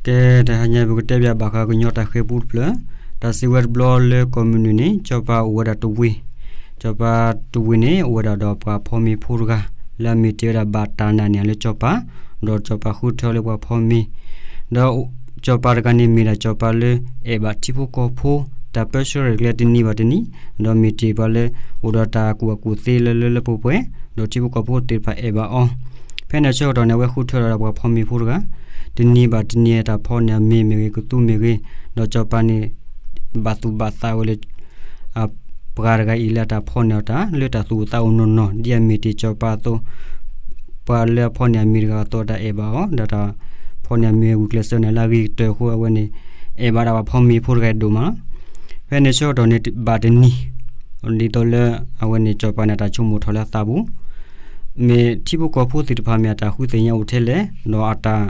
ကဲ, တဟါညါပကတဲဘၣ်ဘၣ်ဃးကညီတၢ်ဃဲၤပူတဖျၢၣ်, တၢ်စံးဝဲတဘျီလၢကီၢ်မုၢ်နုာ်န့ၣ် စီၤပၤအိၣ်ဝဲဒၣ်တဝ့ၢ်, စီၤပၤတဝ့ၢ်န့ၣ် အိၣ်ဝဲဒၣ်ဒီးပှၤဖီမ့ၤဖိတဂၤ လၢအမ့ၢ်တ့ၢ်ဝဲဒၣ်ဘၣ်တၢ်နာ်န့ၢ်လၢစီၤပၤ, ဒီးစီၤပၤဃုထၢလၢပှၤဖီမ့ၤ, ဒီးစီၤပၤတဂၤန့ၣ်မ့ၢ်ဒၣ်စီၤပၤလၢအဲၣ်ဘၣ်ထံဖိကီၢ်ဖိ တၢ်ပၢဆှၢရဲၣ်ကျဲၤတနံၤဘၣ်တနံၤ, ဒီးမ့ၢ်တ့ၢ်ပှၤလၢ အိၣ်ဒီးတၢ်ကူၣ်ဘၣ်ကူၣ်သ့လၢလၢပှဲၤပှဲၤ, ဒီးထံဖိကီၢ်ဖိသ့ၣ်တဖၣ်အဲၣ်ဘၣ်အီၤ, ဖဲန့ၣ်ဆၢကတီၢ်န့ၣ် အဝဲဃုထၢဒီးပှၤဖီမ့ၤဖိတဂၤ, တနံၤဘၣ်တနံၤတၢ်ဖီန့ၢ်အမ့ၤမ့ၢ်ဂ့ၤ ကသူမ့ၢ်ဂ့ၤ, ဒီးစီၤပၤန့ၣ် ဘၣ်သူၣ်ဘၣ်သးဝဲလၢ ပှၤတဂၤအံၤလၢတၢ်ဖီန့ၢ်အီၤတၢ် လၢတၢ်သူၣ်အိၣ်သးအိၣ်နီၢ်နီၢ် ဒ်အမ့ၢ်တ့ၢ်စီၤပၤအသိး, ပှၤလၢအဖီန့ၢ်အမ့ၤတဂၤအသိးတၢ်အဲၣ်ဘၣ်အီၤ, ဒီးတၢ်ဖီန့ၢ်အမ့ၤဂုာ်ကျဲးစၢးန့ၣ်လၢအဂ့ၤကတၢၢ်အဃိ အဝဲန့ၣ် အဲၣ်ဘၣ်ဒၣ်ပှၤဖီမ့ၤဖိတဂၤအံၤဒိၣ်မးလီၤ. ဖဲန့ၣ်ဆၢကတီၢ်န့ၣ်ဘၣ်တနံၤ, ဒ်သိးလၢအဝဲန့ၣ်စီၤပၤန့ၣ် အတၢ်ဆိကမိၣ်ထီၣ်လၢအသးပူၤ မ့ၢ်ထံဖိကီၢ်ဖိသ့ၣ်တဖၣ်မ့ၢ်အတၢ်ဃုသ့ၣ်ညါအိၣ်ထဲလဲၣ်, ဒီးအတၢ်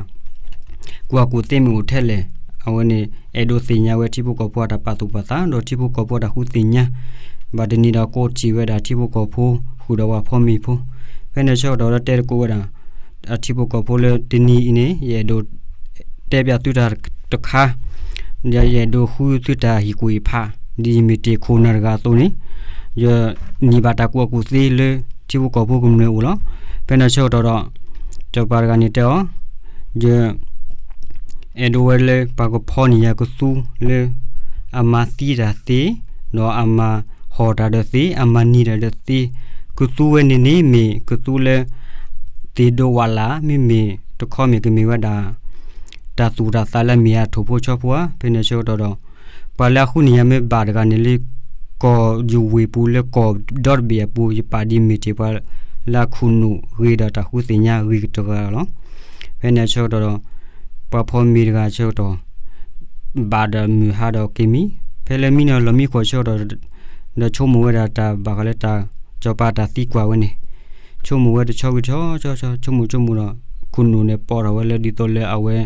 ကွၢ်ကူၣ်သ့မ့ၢ်အိၣ်ထဲလဲၣ်, အဝဲန့ၣ် အဲၣ်ဒိးသ့ၣ်ညါဝဲထံဖိကီၢ်ဖိအတၢ်ပာ်သူၣ်ပာ်သး ဒီးထံဖိကီၢ်ဖိအတၢ်ဃုသ့ၣ်ညါ, ဘၣ်တနံၤဒီးကိးထီၣ်ဝဲဒၣ်ထံဖိကီၢ်ဖိ ဃုာ်ဒီးပှၤဖီမ့ၤဖိ, ဖဲန့ၣ်ဆၢကတီၢ်လၢတဲသကိးဝဲဒၣ် အထံဖိကီၢ်ဖိလၢတနံၤအံၤန့ၣ် ယအဲၣ်ဒိး တဲပျးသုတၢ်တခါ, ဒီးယအဲၣ်ဒိးဃုသုတၢ်ဟ့ၣ်ကူၣ်ဟ့ၣ်ဖး, ဒ်ယမ့ၢ်တ့ၢ်ခိၣ်နၢ်တဂၤအသိးန့ၣ်, ယန့ၢ်ဘၣ်တၢ်ကူၣ်ဘၣ်ကူၣ်သ့လၢထံဖိကီၢ်ဖိကမျၢၢ်အအိၣ်လီၤ. ဖဲန့ၣ်ဆၢကတီၢ်ဒီး စီၤပၤတဂၤန့ၣ်တဲအီၤ, ယ အဲၣ်ဒိးဝဲလၢပှၤကဖီန့ၢ်ယၤကသူလၢ အမၤသံတၢ်သ့, ဒီးအမၤဟီၣ်တၢ်ဒီးသ့, အမၤနံၤတၢ်ဒီးသ့, ကသူဝဲန့ၣ်န့ၣ် မ့ၢ်ကသူလၢ သ့ၣ်ဒိဝးလၢ် မ့မ့ၢ်တခီမ့ၢ်ကမ့ၢ်ဝဲဒၣ် တၢ်သူၣ်တၢ်သးလၢအမ့ၢ်အထိၣ်ဖိဆီဖိဧါ. ဖဲန့ၣ်ဆၢကတီၢ်ဒီး ပှၤလၢအဃုန့ၢ်ယၤမ့ၢ်ဘၣ်တဂၤန့ၣ်လၢ ကီၢ်ယဝ့ၢ်ပူၤလၢကီၢ်ဒီတဘ့ၣ်အပူၤ ယပာ်ဒ်မ့ၢ်တ့ၢ်ပှၤလၢအခိၣ်နူာ်ဂ့ၤဒီးတၢ်ဃုသ့ၣ်ညါဂ့ၤကတၢၢ်တဂၤလီၤ. ဖဲန့ၣ်အဆၢကတီၢ်ဒီး ပှၤဖီမ့ၤတဂၤအဆၢကတီၢ် ဘၣ်ဒီးမုၢ်ဟါဒီးက့ၤမံ, ဖဲလၢမံနီၤလီၤမံဃီၤဆၢကတီၢ် ဒီးဆိကမိၣ်ဝဲဒၣ်တၢ်ဘၣ်ဃးလၢတၢ် စီၤပၤတၢ်သံကွၢ်ဝဲန့ၣ်, ဆိကမိၣ်ဝဲတဆီဝံၤဆီဆီဆီ ဆိကမိၣ်ဆိကမိၣ်ဒီး ခိၣ်နူာ်န့ၣ်ပိာ်ထီၣ်ဝဲလၢဒ်သိးလၢအဝဲ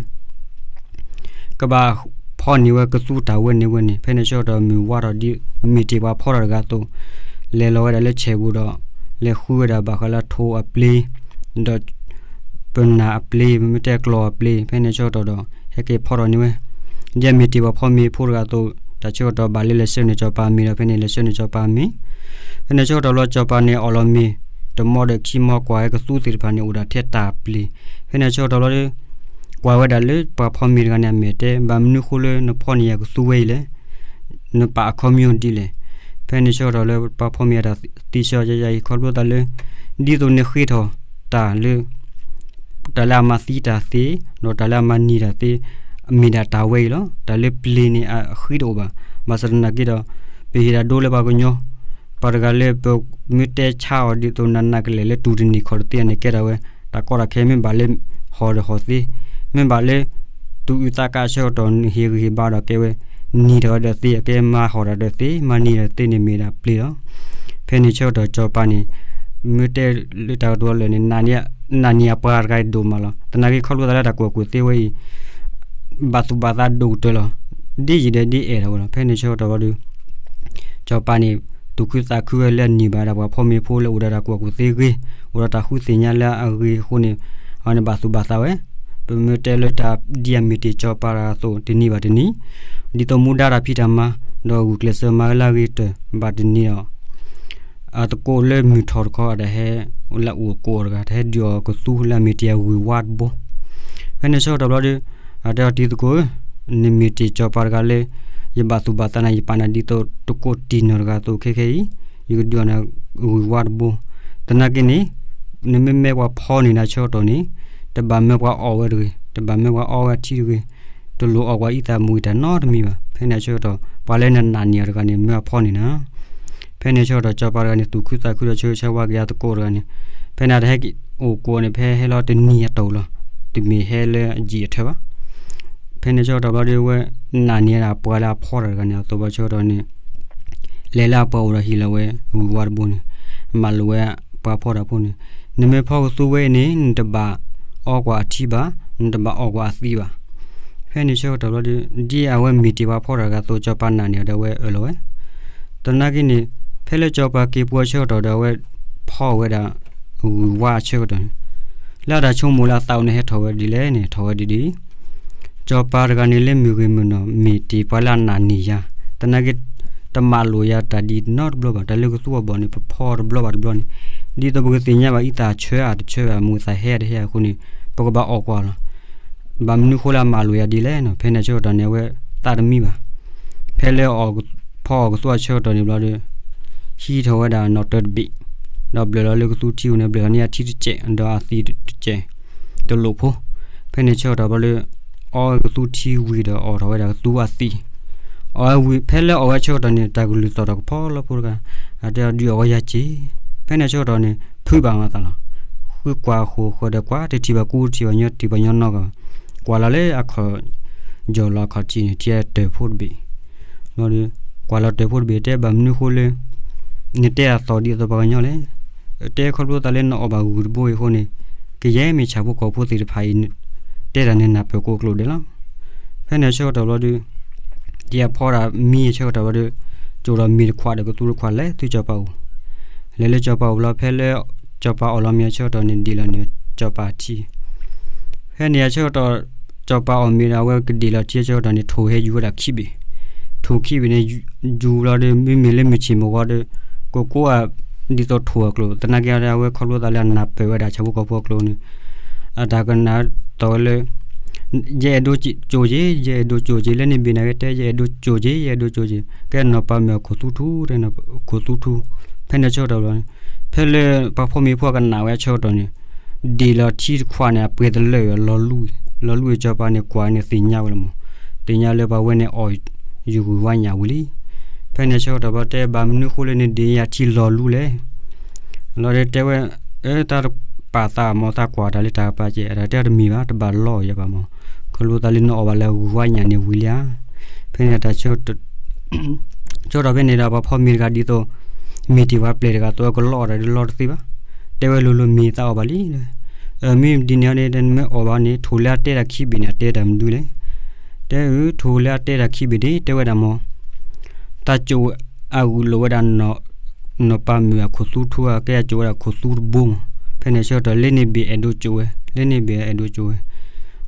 ကဘၣ်ဖီန့ၢ်ဝဲကသူတၢ်ဝဲန့ၣ်ဝဲန့ၣ်, ဖဲန့ၣ်ဆၢကတီၢ်မုၢ်ဝါထီၣ်ဒ် မ့ၢ်တ့ၢ်ပှၤဖီတၢ်တဂၤအသိး လဲၤလီၤဝဲဒၣ်လၢဆဲးပူၤဒီး လဲၤဃုဝဲဒၣ်ဘၣ်ဃးလၢထိၣ်အပျ့ၤ ဒီး ပနၢ်အပျ့ၤ မ့မ့ၢ်တဲကျီၢ်အပျ့ၤ, ဖဲန့ၣ်ဆၢကတီၢ်ဒီး ဟဲက့ၤဖီထီၣ်န့ၢ်ဝဲ ဒ်အမ့ၢ်တ့ၢ်ပှၤဖီမ့ၤဖိတဂၤအသိး, တၢ်ဆၢကတီၢ်ဘၣ်လၢလဲၤဆှၢန့ၢ်စီၤပၤအမ့ၤဒီး ဖဲန့ၣ်လဲၤဆှၢန့ၢ်စီၤပၤအမ့ၤ, ဖဲန့ၣ်ဆၢကတီၢ်လီၤစီၤပၤန့ၣ်အီၣ်လီၤမ့ၤ တမီဒီးခံမီကွၢ်ဝဲကသူသ့ၣ်တဖၣ်န့ၣ် အိၣ်ဒၣ်ထဲတၢ်ပျ့ၤ, ဖဲန့ၣ်ဆၢကတီၢ်လီၤ ကွၢ်ဝဲဒၣ်လၢပှၤဖီမ့ၤတဂၤန့ၣ်အမဲာ်တဲ ဘၣ်မနုၤဃိလၢနဖီန့ၢ်ယၤကသူဝဲအံၤလဲၣ်, နပာ်အခီပညီဒ်လဲၣ်, ဖဲန့ၣ်ဆၢကတီၢ်လၢပှၤဖီမ့ၤအတၢ်သံဆၢယၤယၤအံၤ ခီဖျိသးလၢ ဒ်သိးနဃ့ထီၣ်တၢ်လၢ တၢ်လၢအမၤသံတၢ်သ့ ဒီးတၢ်လၢအမၤနံၤတၢ်သ့ မ့ၢ်ဒၣ်တၢ်ဝဲအံၤလီၤ. တၢ်လၢပျ့ၤန့ၣ် အဃံတအိၣ်ဘၣ်. ဘၣ်ဆၣ်သနာ်က့ဒီး ပဟ့ၣ်တၢ်ဒိလၢပှၤကညီ ပှၤတဂၤလၢပမ့ၢ်တဲဆါအီၤဒ်သိးနးနးကလဲာ်လၢတူၢ်တန့ၢ်ခီၣ်တသ့န့ၣ် ကဲထီၣ်ဝဲ တၢ်ကီတၢ်ခဲမ့ၢ်ဘၣ်လၢဟီၣ်ဒီးဟီၣ်သ့, မ့ၢ်ဘၣ်လၢ သူၣ်အုးသးကးဆၢကတီၢ် ဟ့ၣ်ဂံၢ်ဟ့ၣ်ဘါဒီးကဲဝဲ နံၤတၢ်ဒီးသ့ အကဲမၤဟီၣ်တၢ်ဒီးသ့ မၤနံၤတၢ်သ့န့ၣ်မ့ၢ်ဒၣ်ပျ့ၤလီၤ. ဖဲန့ၣ်ဆၢကတီၢ်စီၤပၤန့ၣ် မ့ၢ်တဲလၢတၢ်ကတိၤလၢာ်န့ၣ် နာ်န့ၢ်အပှၤတဂၤအံၤဒိၣ်မးလီၤ. သနာ်က့ခီဖျိသးလၢတၢ်ကူၣ်ဘၣ်ကူၣ်သ့ဝဲအံၤ ဘၣ်သူၣ်ဘၣ်သးဒိၣ်ကတၢၢ်လီၤ. ဒ်ယံာ်ဒီးဒ်အဲၣ်ထီၣ်ဝဲလီၤ. ဖဲန့ၣ်ဆၢကတီၢ်လီၤဒီး စီၤပၤန့ၣ် သူၣ်ခုသးခုဝဲလၢအန့ၢ်ဘၣ်ဒၣ်ပှၤဖီမ့ၤဖိလၢအိၣ်ဒီးတၢ်ကူၣ်ဘၣ်ကူၣ်သ့ဂ့ၤ, အိၣ်ဒီးတၢ်ဃုသ့ၣ်ညါလၢအဂ့ၤအဃိန့ၣ် အဝဲန့ၣ်ဘၣ်သူၣ်ဘၣ်သးဝဲ, ပမ့ၢ်တဲလၢတၢ်ဒ်အမ့ၢ်တ့ၢ်စီၤပၤတဂၤအသိး တနံၤဘၣ်တနံၤ ဒ်သိးမူဒါတၢ်ဖံးတၢ်မၤ ဒီးဂုာ်ကျဲးစၢးမၤဝဲလၢအဂ့ၤကတၢၢ် ဘၣ်တနံၤဒီး အသကိးလၢမုၢ်ထီၣ်တခီ အတဟဲလၢအအိၣ်ကိးအီၤတဂၤ တဟဲဒုးအီၤကသူလၢအမ့ၢ်တ့ၢ်အဂုၢ်ဝါတဘိ. ဖဲန့ၣ်ဆၢကတီၢ်ဘျီဒီး အတဲအီၤတံၤသကိးဧၢ, နမ့ၢ်တ့ၢ်စီၤပၤတဂၤလၢ ယဘၣ်သူၣ်ဘၣ်သးနၤ ယပာ်နၤဒ်သိးတကိးတံၢ်နီၢ်တဂၤအသိးခဲခဲအံၤ ယကဒုးအီၤနၤဂုၢ်ဝါတဘိ. သနာ်က့န့ၣ် နမ့ၢ်မၢပှၤဖီန့ၢ်နၤဆၢကတီၢ်န့ၣ် တဘၣ်မၢပှၤအီၣ်ဝဲတဂ့ၤ, တဘၣ်မၢပှၤအီဝဲအထံတဂ့ၤ, တလိၣ်အီၣ်ပှၤအံသၣ်မူအံသၣ်နီတမံၤဘၣ်. ဖဲန့ၣ်ဆၢကတီၢ် ပှၤလၢနနာ်န့ၢ်အီၤတဂၤန့ၣ် မၢအဖီန့ၢ်နၤ. ဖဲန့ၣ်ဆၢကတီၢ် စီၤပၤတဂၤန့ၣ် သူၣ်ခုသးခုဒီးဆၢဂ့ၤဆၢဝါက့ၤအသကိးတဂၤန့ၣ်, ဖဲန့ၣ်တဟဲအိၣ်ကိးန့ၣ် ဖဲဟဲလီၤတနံၤအတီၢ်လီၤ, တမ့ၢ်ဟဲလၢအယံာ်အထၢဘၣ်. ဖဲန့ၣ်ဆၢကတီၢ်ဘျီဒီးဝဲ နာ်န့ၢ်ဒၣ်ပှၤလၢအဖီတၢ်တဂၤန့ၣ် အသိးဘၣ်ဆၢကတီၢ်န့ၣ် လဲၤလၢအပှၤအိၣ်ဒီးဟ့ၣ်လီၤဝဲဂုၢ်ဝါတဘိန့ၣ်, မၤလိာ်ဝဲပှၤဖီတၢ်ဖိန့ၣ်, နမ့ၢ်ဖီကသူဝဲအံၤန့ၣ် နတဘၣ်အီကွၢ်အထံဘၣ်, နတဘၣ်အီၣ်ကွၢ်အသံဘၣ်. ဖဲန့ၣ်ဆၢကတီၢ်ဘျီဒီး ဒ်အဝဲမ့ၢ်တ့ၢ်ပှၤဖီတၢ်တဂၤအသိး စီၤပၤနာ်န့ၢ်အီၤဒီးဝဲအၢၣ်လီၤဝဲ. သနာ်က့န့ၣ် ဖဲလၢစီၤပၤက့ၤပှၤဆၢကတီၢ်ဒီးအဝဲဖီဝဲဒၣ်ဂုၢ်ဝါအဆၢကတီၢ်န့ၣ်, လၢအတၢ်ဆိကမိၣ်လၢအသးအိၣ်န့ၣ် ဟဲထီၣ်ဝဲဒ်လဲၣ်န့ၣ် ထီၣ်ဝဲဒ်ဒ်အံၤ စီၤပၤတဂၤန့ၣ်လၢမုၢ်ဂ့ၤမုၢ်နီၤ မ့ၢ်တ့ၢ်ပှၤလၢအနာ်န့ၢ်ယၤ, သနာ်က့ တမၤလိာ်ယၤတၢ်ဒ်နီတဘျီဘၣ်, တၢ်လၢကသူအဘီၣ်န့ၣ် ပဖီတဘျီဘၣ်တဘျီန့ၣ်, ဒ်သိးပကသ့ၣ်ညါဘၣ်အံသၣ်ဆၢအတဆၢဘၣ် မူသၣ်ဟဲတဟဲအဃိန့ၣ် ပကဘၣ်အီၣ်ကွၢ်လီၤ. ဘၣ်မနုၤဃိလၢအမၤလိာ်ယၤဒ်လဲၣ်နီၤ, ဖဲန့ၣ်ဆၢကတီၢ်န့ၣ် အဝဲသးတမံဘၣ်. ဖဲလၢ ဖီအီၣ်ကသူအဆၢကတီၢ်န့ၣ်ဘျီဒီး ဟံးထီၣ်ဝဲဒၣ်နီၣ်တၢၤတဘ့ၣ်, ဒီးဘျၢၣ်လီၤလၢကသူထံဧိၤန့ၣ် ဘျၢၣ်လီၤန့ၢ်အထံတစဲး ဒီးအသံတစဲး တလိၣ်ဖိ. ဖဲန့ၣ်ဆၢကတီၢ်ဘျီဒီး အီကသူထံဝံၤဒီးအီၣ်ထီၣ်ဝဲဒၣ်ကသူအသံ, အီဝဲဝံၤ ဖဲလၢအီၣ်ဝဲဆၢကတီၢ်န့ၣ် တၢ်ကလုၢ်သီၣ်ထီၣ်ကဖီလီဖိတဂၤ, အတဲဒုးအီၣ်ဝဲယၤစ့ၢ်. ဖဲန့ၣ်ဆၢကတီၢ်န့ၣ် ဖုးဘၣ်မၤသးလီၤ. ဃုကွၢ်ဃိာ်ဃၢၤဒီးကွၢ် တထံၣ်ဘၣ်ကူတထံၣ်ဘၣ်ညီတထံၣ်ဘၣ်ညီနီတဂၤဘၣ်. ကွၢ်လီၤလၢအခီၣ် ယီၢ်လီၤအခီၣ်ထံးန့ၣ် ထံၣ်တၢၤဖိတဘ့ၣ် ကွၢ်လီၤတၢၤဖိတဘ့ၣ် တဲဘၣ်မနုၤဃိလၢ နတဲအသီၣ်ဒ်သိးပှၤကညီလဲၣ်. တဲခီဖျိသးလၢနအီၣ်ဘၣ်ဂုၢ်တဘိအံၤအဃိန့ၣ် ကယဲၢ်မ့ၢ်ဆၣ်ဖိကီၢ်ဖိသ့ၣ်တဖၣ်အံၤ တဲတၢ်န့ၣ်နၢ်ပၢၢ်ကိးကျိာ်ဒဲးလီၤ. ဖဲန့ၣ်အဆၢကတီၢ်ဘျီဒီး ယဖီဒၣ်မံအဆၢကတီၢ်ဘျီဒီး ကၠိဒီးမ့ၤတခွးဒီးကသူတခွးလဲၤသုစီၤပၤအိၣ်, လဲၤလၢစီၤပၤအိၣ်ဘျီ ဖဲလၢစီၤပၤအီၣ်လီၤမ့ၤအဆၢကတီၢ်န့ၣ် ဒံးလီၤန့ၣ် စီၤပၤထံ ဖဲန့ၣ်အဆၢကတီၢ် စီၤပၤအီၣ်မ့ၤဒီး အဝဲကဒံးလီၤထံအဆၢကတီၢ်န့ၣ် ထိၣ်ဟဲယူၤဝဲဒၣ်ခံဘ့ၣ်, ထိၣ်ခံဘ့ၣ်န့ၣ် ယူၤဘျီဒီး မ့မ့ၢ်လၢမုၢ်ဆ့ၣ်မုၢ်ဂီၤဒီး ကကိးအ ဒ်သိးထိၣ်အကျိာ် သနာ်က့အဝဲခီဖျိသးလၢအနၢ်ပၢၢ်ဝဲဒၣ်ဆၣ်ဖိကီၢ်ဖိအကျိာ်န့ၣ် အတၢ်ကနၣ်သီၣ်ဝဲလၢ ယအဲၣ်ဒိးကၠိက့ၤ ယအဲၣ်ဒိးကၠိက့ၤ လၢန့ၣ်ဘ့ၣ်နၤက့တဲ ယအဲၣ်ဒိးကၠိက့ၤ ယအဲၣ်ဒိးကၠိက့ၤ ကဲနီၢ်ပၤမုၣ်အခိၣ်သူထူ တဲ ခိၣ်သူထူ ဖဲန့ၣ်ဆၢကတီၢ်ဘျီန့ၣ် ဖဲလၢပှၤဖီမ့ၤဖိအကနၣ်ဝဲအဆၢကတီၢ်န့ၣ် ဒံးလီၤထံတခွးန့ၣ် အပှဲၤတလၢာ် လီၤလူ လီၤလူအံၤ စီၤပၤန့ၣ် ကွၢ်န့ၣ်သ့ၣ်ညါဝဲလီၤမး, သ့ၣ်ညါလၢပှၤဝဲန့ၣ်အီၣ်ယဂုၢ်ဝါညၣ်ဝံၤလံ. ဖဲန့ၣ်ဆၢကတီၢ်ဘျီတဲ ဘၣ်မနုၤဃိလၢနဒံးယၤထံလီၤလူလဲၣ် လီၤဒီးတဲဝဲ အၢ တၢ်တပာ်သးမး သးကွၢ်တၢ်လၢတၢ်ကပၤကဲ အတၢ်တဲတမံၤဘၣ် တဘၣ်လီအီၣ်ယၤဘၣ်မး, ခီဖျိသးလၢနအီၣ်ဘၣ်လၢအဂုၢ်ဝါညၣ်န့ၣ်ဝံၤလံဧါ. ဖဲန့ၣ်တၢ်ဆၢကတီၢ်ဖဲန့ၣ်ဒီး ပှၤဖီမ့ၤတဂၤဒ်သိး မ့ၢ်တ့ၢ်ပှၤပျဲၢ်တဂၤသိး အကလီအီၣ်တၢ်ဒ်လီတသ့ဘၣ်, တဲဝဲလိၤလိၤမ့ၢ်သးအီၣ်ဘၣ်လံ, မ့ၢ်ဒ်န့ၣ်န့ၣ် နမ့ၢ်အီၣ်ဘၣ်န့ၣ် ထိၣ်လၢအတဲတၢ်ခံဘ့ၣ်န့ၣ် အတဲတၢ်မနုၤလဲၣ်, တဲအၢ ထိၣ်လၢအတဲတၢ်ခံဘ့ၣ်န့ၣ် တဲဝဲဒၣ်မး တၢ်ကၠိအဂုာ်လိာ်ဝဲဒၣ် နီၢ်ပၤမုၣ်အခိၣ်သူထူဧါ ကဲအကၠိဝဲဒၣ်ခိၣ်သူတဘိမး, ဖဲန့ၣ်ဆၢကတီၢ် လၢန့ၣ်ဘ့ၣ်အဲၣ်ဒိးကၠိဝဲ လၢန့ၣ်ဘ့ၣ်အဲၣ်ဒိးကၠိဝဲ,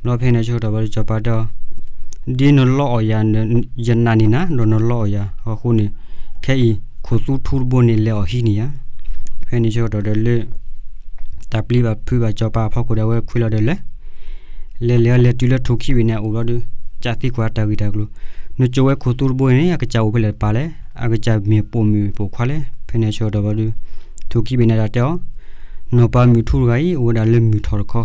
ဘျီဖဲန့ၣ်ဆၢကတီၢ်ဘျီဒီးစီၤပၤတဲ ဒ်နလီအီၣ်ယၤ ယနာ်န့ၢ်နၤ ဒီးနလီအီၣ်ယၤအဃိန့ၣ် ခဲအံၤ ခိၣ်သူထူတဘိန့ၣ် လဲၤအီၣ်ဟံးန့ၢ်ယၤ, ဖဲန့ၣ်ဆၢကတီၢ်ဒီးလၢ တၢ်ပျံၤဘၣ်ဖုးဘၣ်စီၤပၤအဖီခိၣ်ဒီး အဝဲခွံလီၤဒီးလဲၤ လဲၤလဲၤအီၤလဲၤတုၤလၢထိၣ်ခံဘ့ၣ်န့ၣ် အအိၣ်ဘျီဒီး ကးသံကွၢ်တၢ်ဂ့ၢ်တၢ်ကျိၤ, နကၠိဝဲခိၣ်သူတဘိန့ၣ် အကစၢ်အိၣ်ဖဲလဲၣ်တပၤလဲၣ်, အကစၢ်မ့ၢ်ပိာ်မုၣ်ပိာ်ခွါလဲၣ်. ဖဲန့ၣ်ဆၢကတီၢ်ဘျီဒီး ထိၣ်ခံဘ့ၣ်န့ၣ်တၢ်တဲအီၤ, နီၢ်ပၤမုၣ်ထူတဂၤအံၤ အိၣ်ဝဲဒၣ်လၢမုၢ်ထီၣ်တခီ,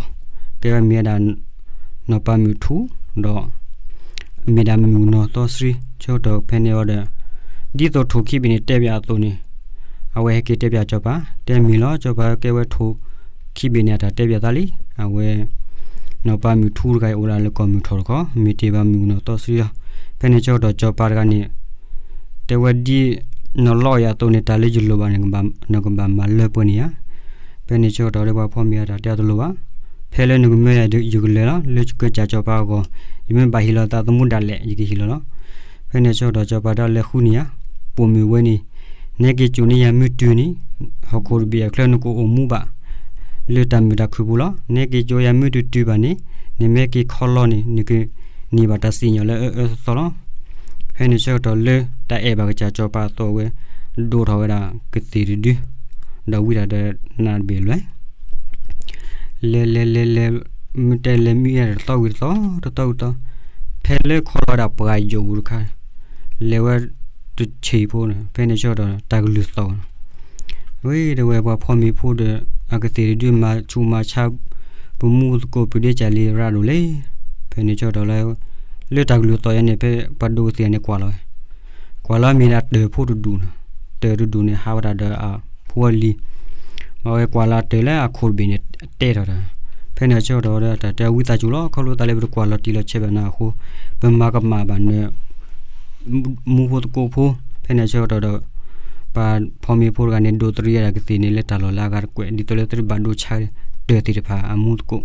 ကဲဝဲမ့ၢ်ဝဲဒၣ် နီၢ်ပၤမုၣ်ထူ ဒီး မ့ၢ်ဒၣ်မုၣ်ကနီၤသီဆှံ ဆၢကတီၢ်ဖဲန့ၣ်အီၤဒီး ဒ်သိးထိၣ်ခံဘ့ၣ်န့ၣ်တဲပၠးအသိးန့ၣ် အဝဲဟဲက့ၤတဲပၠးစီၤပၤ တဲမ့ၢ်လီၤ စီၤပၤကဲဝဲထိၣ်ခံဘ့ၣ်န့ၣ် အတၢ်တဲပၠးသးလံ အဝဲ နီၢ်ပၤမုၣ်ထူတဂၤအံၤအိၣ်ဒၣ်လၢကီၢ်မုၢ်ထီၣ်တခီ မ့ၢ်တ့ၢ်ဘၣ်မုၣ်ကနီၤသီဆှံလီၤ. ဖဲန့ၣ်ဆၢကတီၢ်စီၤပၤတဂၤန့ၣ် တဲဝဲဒ် နလီအီၣ်ယၤအသိးန့ၣ် တၢ်လၢယလိၣ်ဘၣ်န့ၣ် နကဘၣ်မၤလၢပှဲၤန့ၢ်ယၤ. ဖဲန့ၣ်ဆၢကတီၢ်လၢပှၤဖီမ့ၤအတၢ်တဲအတလိၣ်ဘၣ်. ဖဲလၢနကမၢယၤယကလဲၤလီၤ လၢကစၢ်စီၤပၤအဂီၢ် ယမ့ၢ်ဘၣ်ဟ့ၣ်လီၤသးသမူဒၣ်လဲာ် ယကဟ့ၣ်လီၤလီၤ. ဖဲန့ၣ်ဆၢကတီၢ်စီၤပၤတၢ်လဲၤဃုန့ၢ်ယၤ ပိာ်မုၣ်ဝဲန့ၣ် နဲက့ၤကၠိန့ၢ်ယၤမုၢ်တုၤန့ၣ် ဟီၣ်ခိၣ်တဘ့ၣ်အချၢနကအိၣ်မူဘၣ် လၢတၢ်မုာ်တၢ်ခုၣ်ပူၤလီၤ. နဲက့ၤကၠိယၤမုၢ်တတုၤဘၣ်န့ၣ် နမ့ၢ်က့ၤခီလီၤန့ၣ် နကန့ၢ်ဘၣ်တၢ်စံၣ်ညီၣ်လၢအအၢအၢသီသီလီၤ. ဖဲန့ၣ်ဆၢကတီၢ်လၢတၢ်အဲၣ်ဘၣ်ကစၢ်စီၤပၤအသိးဝဲ ဒိၣ်ထီၣ်ဝဲဒၣ်ကသ့ၣ်တဒု ဒီးဝံဒၣ်ဒီးနးတဘ့ၣ်လွဲၢ် လဲၤလဲၤလဲၤလဲၤ မ့ၢ်တဲလဲၤမုၢ်အဲၣ်တသီဝံၤတသီ တသီဝံၤတသီ ဖဲလၢခီလီၤဝဲဒၣ်ပှၤယိာ်ပူၤတခါ လဲၤဝဲတဆံးဖိန့ၣ် ဖဲန့ၣ်ဆၢကတီၢ်တၢ်ကလုၢ်သီၣ် ဝံၤဒီးဝဲပှၤဖီမ့ၤဖိဒီး အကသ့ၣ်တဒုမၤဆူးမၤဆါ ပမူသကိးပဒ့ကၢ်လံရၢ်ဒိၣ်လဲၣ်. ဖဲန့ၣ်ဆၢကတီၢ်လၢ လၢတၢ်ကလုၢ်သီၣ်ယဲန့ၣ် ဖဲပှၤဒိကသ့ၣ်န့ၣ်ကွၢ်လီၤဝဲ ကွၢ်လီၤမ့ၢ်ဒၣ်တၢၢ်ဖိတဒူၣ်န့ၣ် တၢၢ်တဒူၣ်န့ၣ် ဟးဝဲဒၣ်ဒီးအဖိအလံၤ မ့ၢ်ဝဲကွၢ်လီၤတၢၢ်လၢအခိၣ်တဘ့ၣ်န့ၣ် တဲထီၣ်တၢ် ဖဲန့ၣ်ဆၢကတီၢ်ဒီး တၢ်တဲဝံသးစူၤလီၤ ခီဖျိသးလၢပတကွၢ်လီၤတံၢ်လီၤဆဲးဘၣ်နၤအဃိ ပမၤကမၣ်ဘၣ်နၢၤ မူဖိသကိးဖိ ဖဲန့ၣ်ဆၢကတီၢ်ဒီး ပှၤဖီမ့ၤဖိတဂၤန့ၣ် ဒိးတရံးဝဲဒၣ်ကသ့ၣ်န့ၣ် လၢတၢ်လီၢ်လၢအဂၤတကွဲး ဒ်သိးလၢသုတဘၣ်ဒိဆါ တၢၢ်သ့ၣ်တဖၣ်အမူသကိး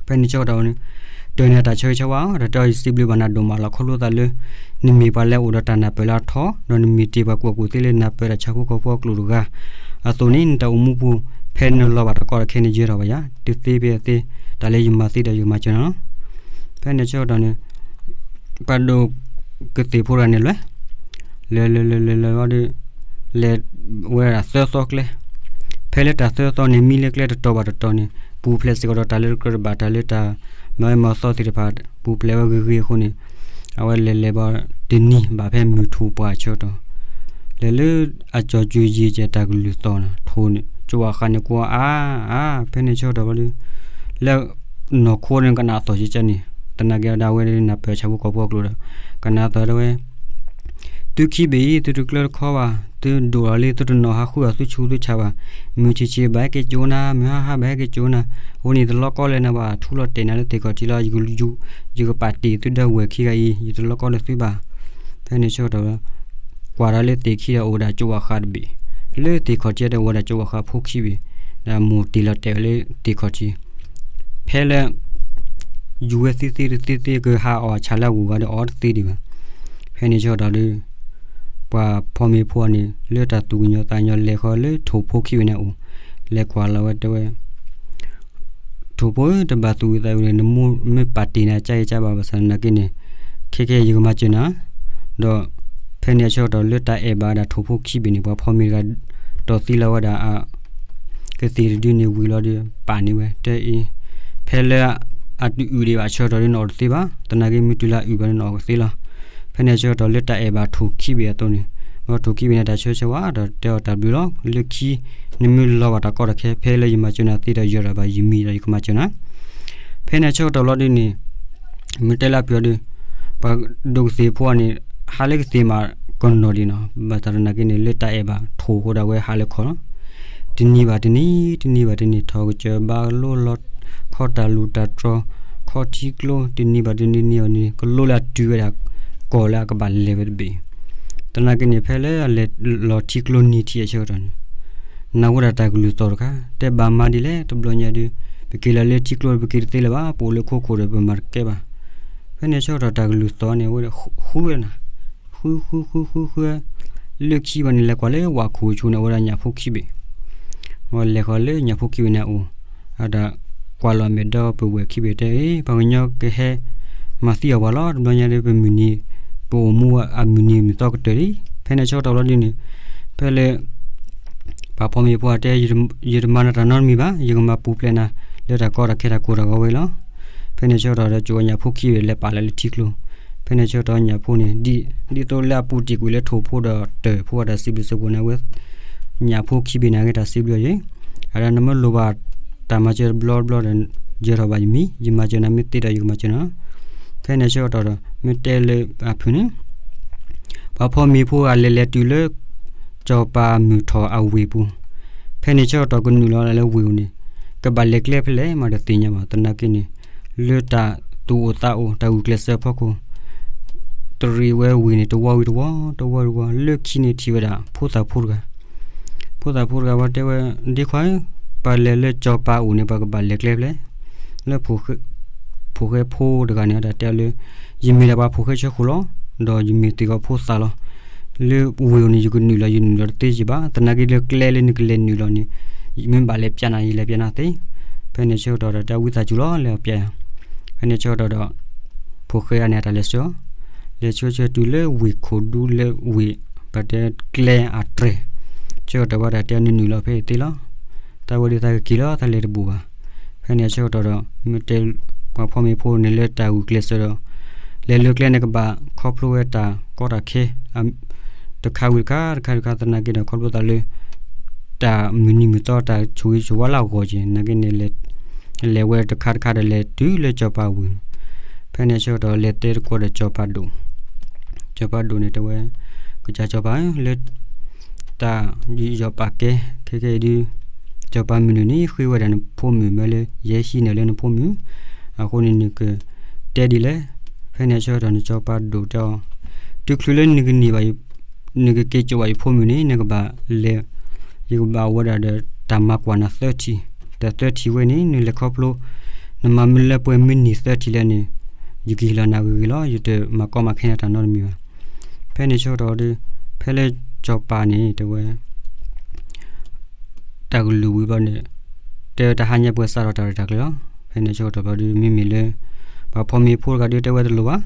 ဖဲန့ၣ်ဆၢကတီၢ်န့ၣ် တၢၢ်န့ၣ်အတၢ်ဆၢဂ့ၤဆၢဝါ တၢ်တဲအီၤယစံးဘျုးဘၣ်နၤဒိၣ်မးလီၤ ခီဖျိသးလၢ နမ့ၢ်ပှၤလၢအအိၣ်ဒီးတၢ်နၢ်ပၢၢ်လၢအထီ ဒီးနမ့ၢ်တ့ၢ်ပှၤကူၣ်ဘၣ်ကူၣ်သ့လၢနၢ်ပၢၢ်တၢ်ဆၣ်ဖိကီၢ်ဖိအကျိာ်တဂၤ အသိးန့ၣ် နတၢ်အိၣ်မူပူၤ ဖဲနလီၤဘၣ်တၢ်ကီတၢ်ခဲန့ၣ် ယဲထီၣ်ဘၣ်ယၤ တသ့ဖဲအသ့ တၢ်လၢယမၤသ့ဒီးယကမၤစၢၤနၤလီၤ. ဖဲန့ၣ်ဆၢကတီၢ်န့ၣ် ပှၤဒိးကသ့ၣ်ဖိတဂၤန့ၣ်လဲၤ, လဲၤလဲၤလဲၤလဲၤလဲၤလီၤဒီး လဲၤဝဲဒၣ်သၢသီကျဲ, ဖဲလၢတၢ်သၢသီန့ၣ် မံလၢကျဲတတီၤဘၣ်တတီၤန့ၣ် ပူၤဖျဲးစ့ၢ်ကီးဒီးတၢ်လၢတကြၢးတဘၣ် တၢ်လၢတၢ်မၤဝဲမၤသီသ့ၣ်တဖၣ် ပူၤဖျဲးဝဲဂ့ၤဂ့ၤအဃိန့ၣ် အဝဲလဲၤလဲၤဘၣ်တနံၤဘၣ်ဖဲမုၢ်ထူၣ်ပှၢ်ဆၢကတီၢ် လဲၤလၢအကၠီၤစူၤယံၤကဲၤတၢ်ကလုၢ်သီၣ်န့ၣ် ထိၣ်န့ၣ် ကၠိအဃးန့ၣ်ကွၢ်အါအါ ဖဲန့ၣ်ဆၢကတီၢ်ဘျီဒီး လၢနီၢ်ခိန့ၣ်ကနၣ်သီၣ်ကဲကဲန့ၣ် သနာ်က့ဒီးအဝဲဒၣ်နၢ်ပၢၢ်ဆၣ်ဖိကီၢ်ဖိအကျိာ်ဒီး ကနၣ်သီၣ်တဲဝဲ သုခံဘ့ၣ်အံၤ သုတကျၢတခီဘၣ်, သုဒိၣ်ထီၣ်လံ သုတနီၣ်ဟးဃုအီၤ သုဆူးသုဆါဘၣ်, မုၢ်ဆံးဆံးဘၣ်ဟဲက့ၤကၠိနၤ, မုၢ်ဟါဟါဘၣ်ဟဲက့ၤကၠိနၤ, အဃိန့ၣ် ယတလီကီလဲၢ်နၤဘၣ်, ထူလီၤတဲာ်နၤလၢသ့ၣ်ခီၣ်ထံးလီၤ, ယကပာ်တ့ၢ်သုဒီးဝဲၢ်ခံဂၤအံၤ ယတလီကီလၢသုဘၣ်. ဖဲန့ၣ်ဆၢကတီၢ် ကွၢ်ဒီးလၢသ့ၣ်ခံဒီးအိၣ်ဝဲဒၣ်ကၠိအဃးတဘ့ၣ်, လၢသ့ၣ်ခီၣ်ထံးဒီးအိၣ်ဝဲဒၣ်ကၠိအဃးဖိခံဘ့ၣ်, ဒီးမိၢ်တ့ၢ်လီၤတဲာ်ဝဲလၢသ့ၣ်ခီၣ်ထံး ဖဲလၢ ယူၤဝဲသ့သ့တသ့သ့ ကဟးအီၣ်ဆၣ်လၢအဂုၤအဂၤဒီးအီၣ်တသ့ဒံးဘၣ်. ဖဲန့ၣ်ဆၢကတီၢ်ဒီး ပှၤဖီမ့ၤဖိန့ၣ် လၢတၢ်သူၣ်ကညီၤသးကညီၤလဲၤဃီၤလၢထိၣ်ဖိခံဘ့ၣ်န့ၣ်အအိၣ်, လဲၤကွၢ်လီၤဝဲတဲဝဲ ထိၣ်ဖိဧၢ တဘၣ်သူၣ်အုးသးအုးန့ၣ် နမိၢ်မ့ၢ်ပာ်တ့ၢ်နၤကါအံၤကါဘၣ် ဘၣ်ဆၣ်သနာ်က့န့ၣ် ခဲကဲယကမၤစၢၤနၤ, ဒီးဖဲန့ၣ်အဆၢကတီၢ်လၢတၢ်အဲၣ်ဘၣ်ဝဲဒၣ်ထိၣ်ဖိခံဘ့ၣ်န့ၣ် ပှၤဖီမ့ၤတဂၤ တီၢ်သံလီၤဝဲဒၣ်အ ကသ့ၣ်တဒုန့ၣ်ဝံၤလီၤဒီး ပာ်န့ၢ်ဝဲတဲအံၤ, ဖဲလၢအတအုၣ်ဒံးဘၣ်အဆၢကတီၢ်ဒီးနအီၣ်တသ့ဘၣ်, သနာ်က့မ့ၢ်တုၤလၢအအုၣ်ဘၣ်ဒီးနအီၣ်ကသ့လီၤ. ဖဲန့ၣ်အဆၢကတီၢ်လၢတၢ်အဲၣ်ဘၣ်ထိၣ်ခံဘ့ၣ်အသိးန့ၣ်, ဒီးထိၣ်ခံဘ့ၣ်န့ၣ် တၢ်ဆၢဆၢဝဲဒီးတဲအီၤတၢ်ဘျုးလီၤ, လၢခံ နမ့ၢ်လီၤဘၣ်တၢ်ကီတၢ်ခဲ ဖဲလၢယမၤစၢၤနၤသ့ဒီး ယၢၤဒီးဘၣ်ယမံၤဒီးယကမၤစၢၤနၤ ဖဲန့ၣ်အဆၢကတီၢ်လီၤဒ်န့ၣ် မ့ၢ်တဲလၢအပျၢၤဒီး ပှၤဒိးကသ့ၣ်ဖိန့ၣ် ဟးလၢကသ့ၣ်မးကနီၤဒံးနီၤ, ဘၣ်ဆၣ်သနာ်က့န့ၣ် လၢတၢ်အဲၣ်ဘၣ်ထိၣ်အဃိဒီး အဝဲဟးလၢခီၣ်လီၤ. တနံၤဘၣ်တနံၤ တနံၤဘၣ်တနံၤ ထီၣ်ကစၢၢ်ဘါလိလီၤ, ခီၣ်တၢ်လူၢ်တၢ်တြီၤ, ခီၣ်ထံကျိ တနံၤဘၣ်တနံၤ နံၤဘၣ်နံၤ ကလိလၢအတုၤဝဲဒၣ် ကီၢ်လၢအကဘၣ်လဲၤဝဲတဘ့ၣ် သနာ်က့န့ၣ် ဖဲလၢအလဲၤလီၤထံကျိနံၤထံးအဆၢကတီၢ်န့ၣ် နၢ်ဟူဒၣ်တၢ်ကလုၢ်သီၣ်တခါ, တဲဘၣ်မၤဒ်လဲၣ် တဘျီညါဒုး ပက့ၤလီၤလၢထံကျိ ပက့ၤတသ့လၢၤဘၣ်, ပအိၣ်လၢခိခိၣ်ဒီး ပမၤတကဲဘၣ်. ဖဲန့ၣ်ဆၢကတီၢ်တၢ်ကလုၢ်သီၣ်န့ၣ် အဝဲဒၣ်ဃုဝဲနၤ, ဃုဃုဃုဃုဃု လၢခံဘၣ်န့ၣ် လဲၤကွၢ်လၢဝၣ်ခိၣ်ဆူန့ၣ် အဝဲဒၣ်ညၣ်ဖိခံဘ့ၣ် ဝဲလဲၤဃီၤလၢညၣ်ဖိခံဘ့ၣ်န့ၣ်အအိၣ်, အတၢ်ကွၢ်လီၤမဲာ်ဒီးပဝဲၢ်ခံဘ့ၣ်တဲအံၤ ပှၤကညီကဟဲ မၤသံအီၣ်ပှၤလီၤ, တဘျီညါဒီးပမုၢ်နံၤ ပအိၣ်မူအမုၢ်နံၤမုၢ်သီကတၢၢ်လံ. ဖဲန့ၣ်ဆၢကတီၢ်လီၤဒ်န့ၣ် ဖဲလၢ ပှၤဖီမ့ၤဖိအတဲ ယတမၤနၤတၢ်နီတမံၤဘၣ်, ယကမၤပူၤဖျဲးနၤ လၢတၢ်ကီတၢ်ခဲတၢ်ကိၢ်တၢ်ဂီၤဝဲလီၤ. ဖဲန့ၣ်ဆၢကတီၢ်ဒီး ကၠိအညၣ်ဖိခံဘ့ၣ်လဲၤပာ်လၢလၢထံကျိ, ဖဲန့ၣ်ဆၢကတီၢ်ညၣ်ဖိန့ၣ် ဒ် ဒ်သိးလၢအပူၤတ့ၢ်ကွံာ်လၢထိၣ်ဖိဒီးတၢ်ဖိအတၢ်စံးဘျုးစ့ၢ်ကီးန့ၣ် အဝဲ ညၣ်ဖိခံဘ့ၣ်န့ၣ် အဂ့ၢ်တၢ်စံးဘျုးယဲ, အဒၣ်နမ့ၢ်လိၣ်ဘၣ်တၢ်မၤစၢၤတဘျီဘျီဒီး ယၢၤထီၣ်ဘၣ်ယမံၤ, ယမၤစၢၤနၤမ့ၢ်သ့ဒီးယကမၤစၢၤနၤ. ဖဲန့ၣ်ဆၢကတီၢ်ဒီး မ့ၢ်တဲလၢအဖုၣ်န့ၣ် ပှၤဖီမ့ၤဖိဂၤလဲၤလဲၤတုၤလၢ ကၠီၤပၤမုၢ်ထီၣ်အဝ့ၢ်ပူၤ, ဖဲန့ၣ်ဆၢကတီၢ်ကနုာ်လီၤလၢဝ့ၢ်အူၤန့ၣ် ကဘၣ်လဲၤကျဲဖဲလဲၣ်မးတသ့ၣ်ညါဘၣ် သနာ်က့န့ၣ် လၢတၢ်သူၣ်အိၣ်သးအိၣ် တၢ်ဂုာ်ကျဲးစၢးအဖီခိၣ် တရံးဝဲဝ့ၢ်န့ၣ် တဝီဝံၤတဝီ တဝီဝံၤတဝီ လၢခံန့ၣ်ထံၣ်ဝဲဒၣ် ဖိသၣ်ဖိတဂၤ ဖိသၣ်ဖိတဂၤဝဲတဲဝဲ ဒ့ခွါဧၢ, ပှၤလဲၤလၢကၠီၤပၤအအိၣ်န့ၣ် ပှၤကဘၣ်လဲၤကျဲဖဲလဲၣ်, လၢ ဖိၣ်ဃဲဖိတဂၤန့ၣ် တၢ်တဲအီၤလၢ ယမ့ၢ်ဒၣ်ပှၤဖိၣ်ဃဲဆၢဃိၣ်လီၤ, ဒီးယမ့ၢ်သ့ၣ်ကီးဖိသၣ်လီၤ. လၢဝ့ၢ်အူၤန့ၣ် ယကနုာ်လီၤ ယနုာ်လီၤတသ့ယံၤဘၣ်, သနာ်က့လၢကျဲလၢနကလဲၤနုာ်လီၤန့ၣ် မ့ၢ်ဘၣ်လဲၤပျးနၤ ယလဲၤပျးနၤသ့. ဖဲန့ၣ်ဆၢကတီၢ်ဒီး တၢ်ဝံသးစူၤလီၤ လဲၤအီၤပျးယၤ. ဖဲန့ၣ်ဆၢကတီၢ်ဒီး ဖိၣ်ဃဲဂၤန့ၣ် အတၢ်လဲၤဆှၢအီၤ, လဲၤဆှၢဆှၢတုၤလၢဝ့ၢ်ခိၣ်ဒူလၢဝ့ၢ် ပှၤတဲကျဲအတြဲၤ, ဆၢကတီၢ်ဝဲဒၣ်တဲနုာ်နုာ်လီၤဖဲအံၤသ့လီၤ. တၢ်ဝဲဒၣ်သးကက့ၤလီၤ သးလဲၤတဘူးဘၣ်. ဖဲန့ၣ်အဆၢကတီၢ်ဒီး မ့ၢ်တဲ ပှၤဖီမ့ၤဖိန့ၣ်လၢတၢ်ဂုာ်ကျဲးစၢးဒီး လဲၤလၢကျဲန့ၣ်ကဘၣ်ခီဖျိဝဲတၢ်ကီတၢ်ခဲ တခါဝံၤတခါ တခါတခါ သနာ်က့ဒီး ခီဖျိသးလၢ တၢ်မုၢ်နံၤမုၢ်သီ တၢ်ဆိၣ်ဂ့ၤဆိၣ်ဝါလၢအဂီၢ်က့ၤ သနာ်က့န့ၣ် လဲၤဝဲတခါတခါဒီးလဲၤတုၤလၢကၠီၤပၤဝ့ၢ်, ဖဲန့ၣ်အဆၢကတီၢ် လဲၤတဲသကိးဒီးကၠီၤပၤဒိၣ်, ကၠီၤပၤဒိၣ်န့ၣ်တဲဝဲ ကစၢ်ကၠီၤပၤဧၢ လၢ တၢ်ယီၤပာ်ကဲ ခဲကဲအံၤဒုး ကၠီၤပၤမုၢ်နုာ်န့ၣ် ဃ့ဝဲဒၣ်နဖိမုၣ်မ့ၢ်လၢ ယဟဲဟံးန့ၢ်လၢနဖိမုၣ်, အဃိန့ၣ် နကတဲဒ်လဲၣ်. ဖဲန့ၣ်အဆၢကတီၢ်န့ၣ် ကၠီၤပၤဒိၣ်တဲအီၤ, တုၤချုးလၢနကန့ၢ်ဘၣ် နကက့ၤစိာ်ဘၣ်ယဖိမုၣ်န့ၣ် နကဘၣ်လဲၤ ယကဘၣ်ဝဲဒၣ်ဒီးတၢ်မၤကွၢ်နၤသၢထံၣ်, တၢ်သၢထံၣ်ဝဲန့ၣ် နလဲၤခီဖျိ နမၤမ့ၢ်လၢပှဲၤမုၢ်နံၤသၢထံၣ်လဲၣ်န့ၣ် ယကဟ့ၣ်လီၤနၤဂ့ၤဂ့ၤလီၤ, ယတမၤကီမၤခဲနၤတၢ်နီတမံၤဘၣ်. ဖဲန့ၣ်ဆၢကတီၢ်ဒီး ဖဲလၢကၠီၤပၤန့ၣ် တဲဝဲ တၢ်ကလုၢ်ဝံၤဘျီန့ၣ် တဲဝဲတဟါညါပှဲၤစးထီၣ်တၢ်ရဲၣ်တၢ်ကျဲၤလီၤ. ဖဲန့ၣ်ဆၢကတီၢ်ဘျီဒီး မ့မ့ၢ်လၢ ပှၤဖီမ့ၤဖိတဂၤဒုးတဲဝဲတလိၣ်ဘၣ်,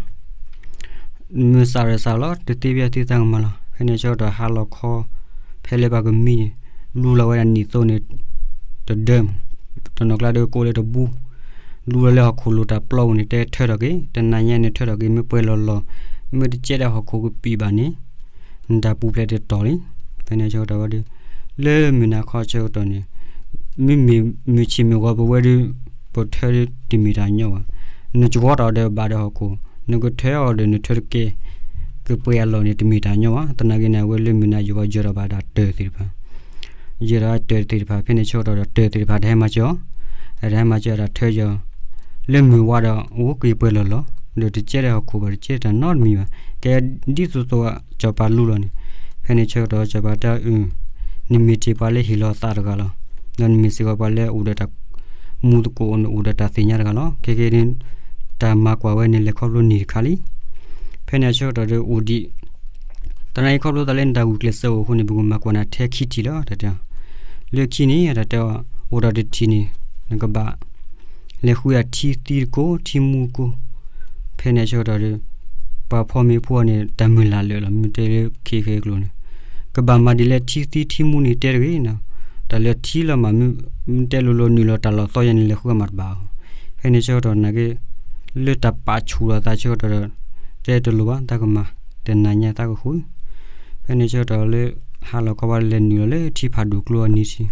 မုၢ်စးရဲၣ်စးလီၤ တသ့ဖဲအသ့တၢ်ကမၤလီၤ. ဖဲန့ၣ်ဆၢကတီၢ်ဟါလီၤခီ ဖဲလၢပှၤကမံန့ၣ် လူလီၤဝဲဒၣ်နံၣ်သိန့ၣ် တဒၢ တနီၤကျါဒီးကိးလၢတဘူ လူလီၤလၢဟီၣ်ခိၣ်လိၤတၢ်ပျီပူၤန့ၣ် တဲထၢထီၣ်က့ၤ တနၤညါန့ၣ်ထၢထီၣ်က့ၤ မ့ၢ်ပှဲၤလီၤလီၤ မ့ၢ်တကဲဒၣ်ဟီၣ်ခိၣ်ကပံာ်ဘၣ်န့ၣ် နတၢ်ပူၤဖျဲးတတီၤလံ. ဖဲန့ၣ်ဆၢကတီၢ်ဝဲဒီး လၢမုၢ်နၤခီဆၢကတီၢ်န့ၣ် မ့မ့ၢ်မုၢ်ဆ့ၣ်မုၢ်ဂီၤပဝဲဒီး ပထၢတမ့ၢ်တၢ်ညီဘၣ်. နကဝီတၢ်အီၤဒီးဘၣ်ဒီးဟီၣ်ခိၣ် နကထၢအီၤဒီးနထၢတကဲ ကပှဲၤအလီၢ်န့ၣ် တမ့ၢ်တၢ်ညီဘၣ်. သနာ်က့န့ၣ် အဝဲလၢမုၢ်နၤယိၤဘၣ်ယၢၤထီၣ်ဘၣ်ဒၣ်တၢၢ်သ့ၣ်တဖၣ် ယဲဒၣ်တၢၢ်သ့ၣ်တဖၣ် ဖဲန့ၣ်ဆၢကတီၢ်ဒီးတၢၢ်သ့ၣ်တဖၣ်တဟဲမၤစၢၤအီၤ, တဟဲမၤစၢၤအတၢ်ထၢယီၤ လၢမုၢ်ဝါဒီး အိၣ်က့ၤပှဲၤလီၤလီၤ ဒီးတကဲဒီးဟီၣ်ခိၣ်ဘၣ် တကဲတၢ်နီတမံၤဘၣ်. ကဲဒ်သိးသိးစီၤပၤလူလီၤန့ၣ်, ဖဲန့ၣ်ဆၢကတီၢ်စီၤပၤတဲအီၤ နမ့ၢ်တ့ၢ်ပှၤလၢဟ့ၣ်လီၤသးတဂၤလီၤ. ဒီးနမ့ၢ်စ့ၢ်ကီးပှၤလၢအိၣ်ဒီးတၢ်မူသကိး နအိၣ်ဒီးတၢ်သ့ၣ်ညါတဂၤလီၤ. ခဲကနံၣ် တၢ်မၤကွၢ်ဝဲန့ၣ် လဲၤခီဖျိနံၣ်တခါလံ. ဖဲန့ၣ်အဆၢကတီၢ်ဒီးအိၣ်ဒံး သနာ်က့ခီဖျိသးလၢနတၢ်ဂုာ်ကျဲးစၢးအိၣ်အဃိန့ၣ် ပကမၤကွၢ်နၤထဲခံထံၣ်လီၤ တၢ်တဲအီၤ. လၢခံန့ၣ် တၢ်တဲအီၤ အိၣ်ဒီးတထံၣ်န့ၣ် နကဘၣ် လဲၤဃုအထံသံတကိး ထံမူတကိး. ဖဲန့ၣ်အဆၢကတီၢ်ဒီး ပှၤဖီမ့ၤဖိအီၤန့ၣ် တၢ်မုၢ်လၢ်လၢာ်လီၤ မ့ၢ်တဲလၢခံခဲကျိၤန့ၣ် ကဘၣ်မၤဒ်လဲၣ် ထံသံထံမူန့ၣ်တဲတဂ့ၤနီၤ. တၢ်လၢထံလီၤမး မ့ၢ်တဲလိၤလိၤနုာ်လီၤတၢ်လီၤသီယါန့ၣ် လဲၤဃုအမၤတဘၣ်အီၤ. ဖဲန့ၣ်ဆၢကတီၢ်နာ်က့ လၢတၢ်ပာ်ဆူၣ်လီၤသးဆၢကတီၢ်ဒီး တဲတလိၣ်ဘၣ် တၢ်ကမၤ တနၤညါတၢ်ကဃု ဖဲန့ၣ်ဆၢကတီၢ်လၢ ဟါလီၤခီဘၣ်လဲၤနုာ်လီၤလၢထံဖးဒိၣ်ကျိအနံၤထံး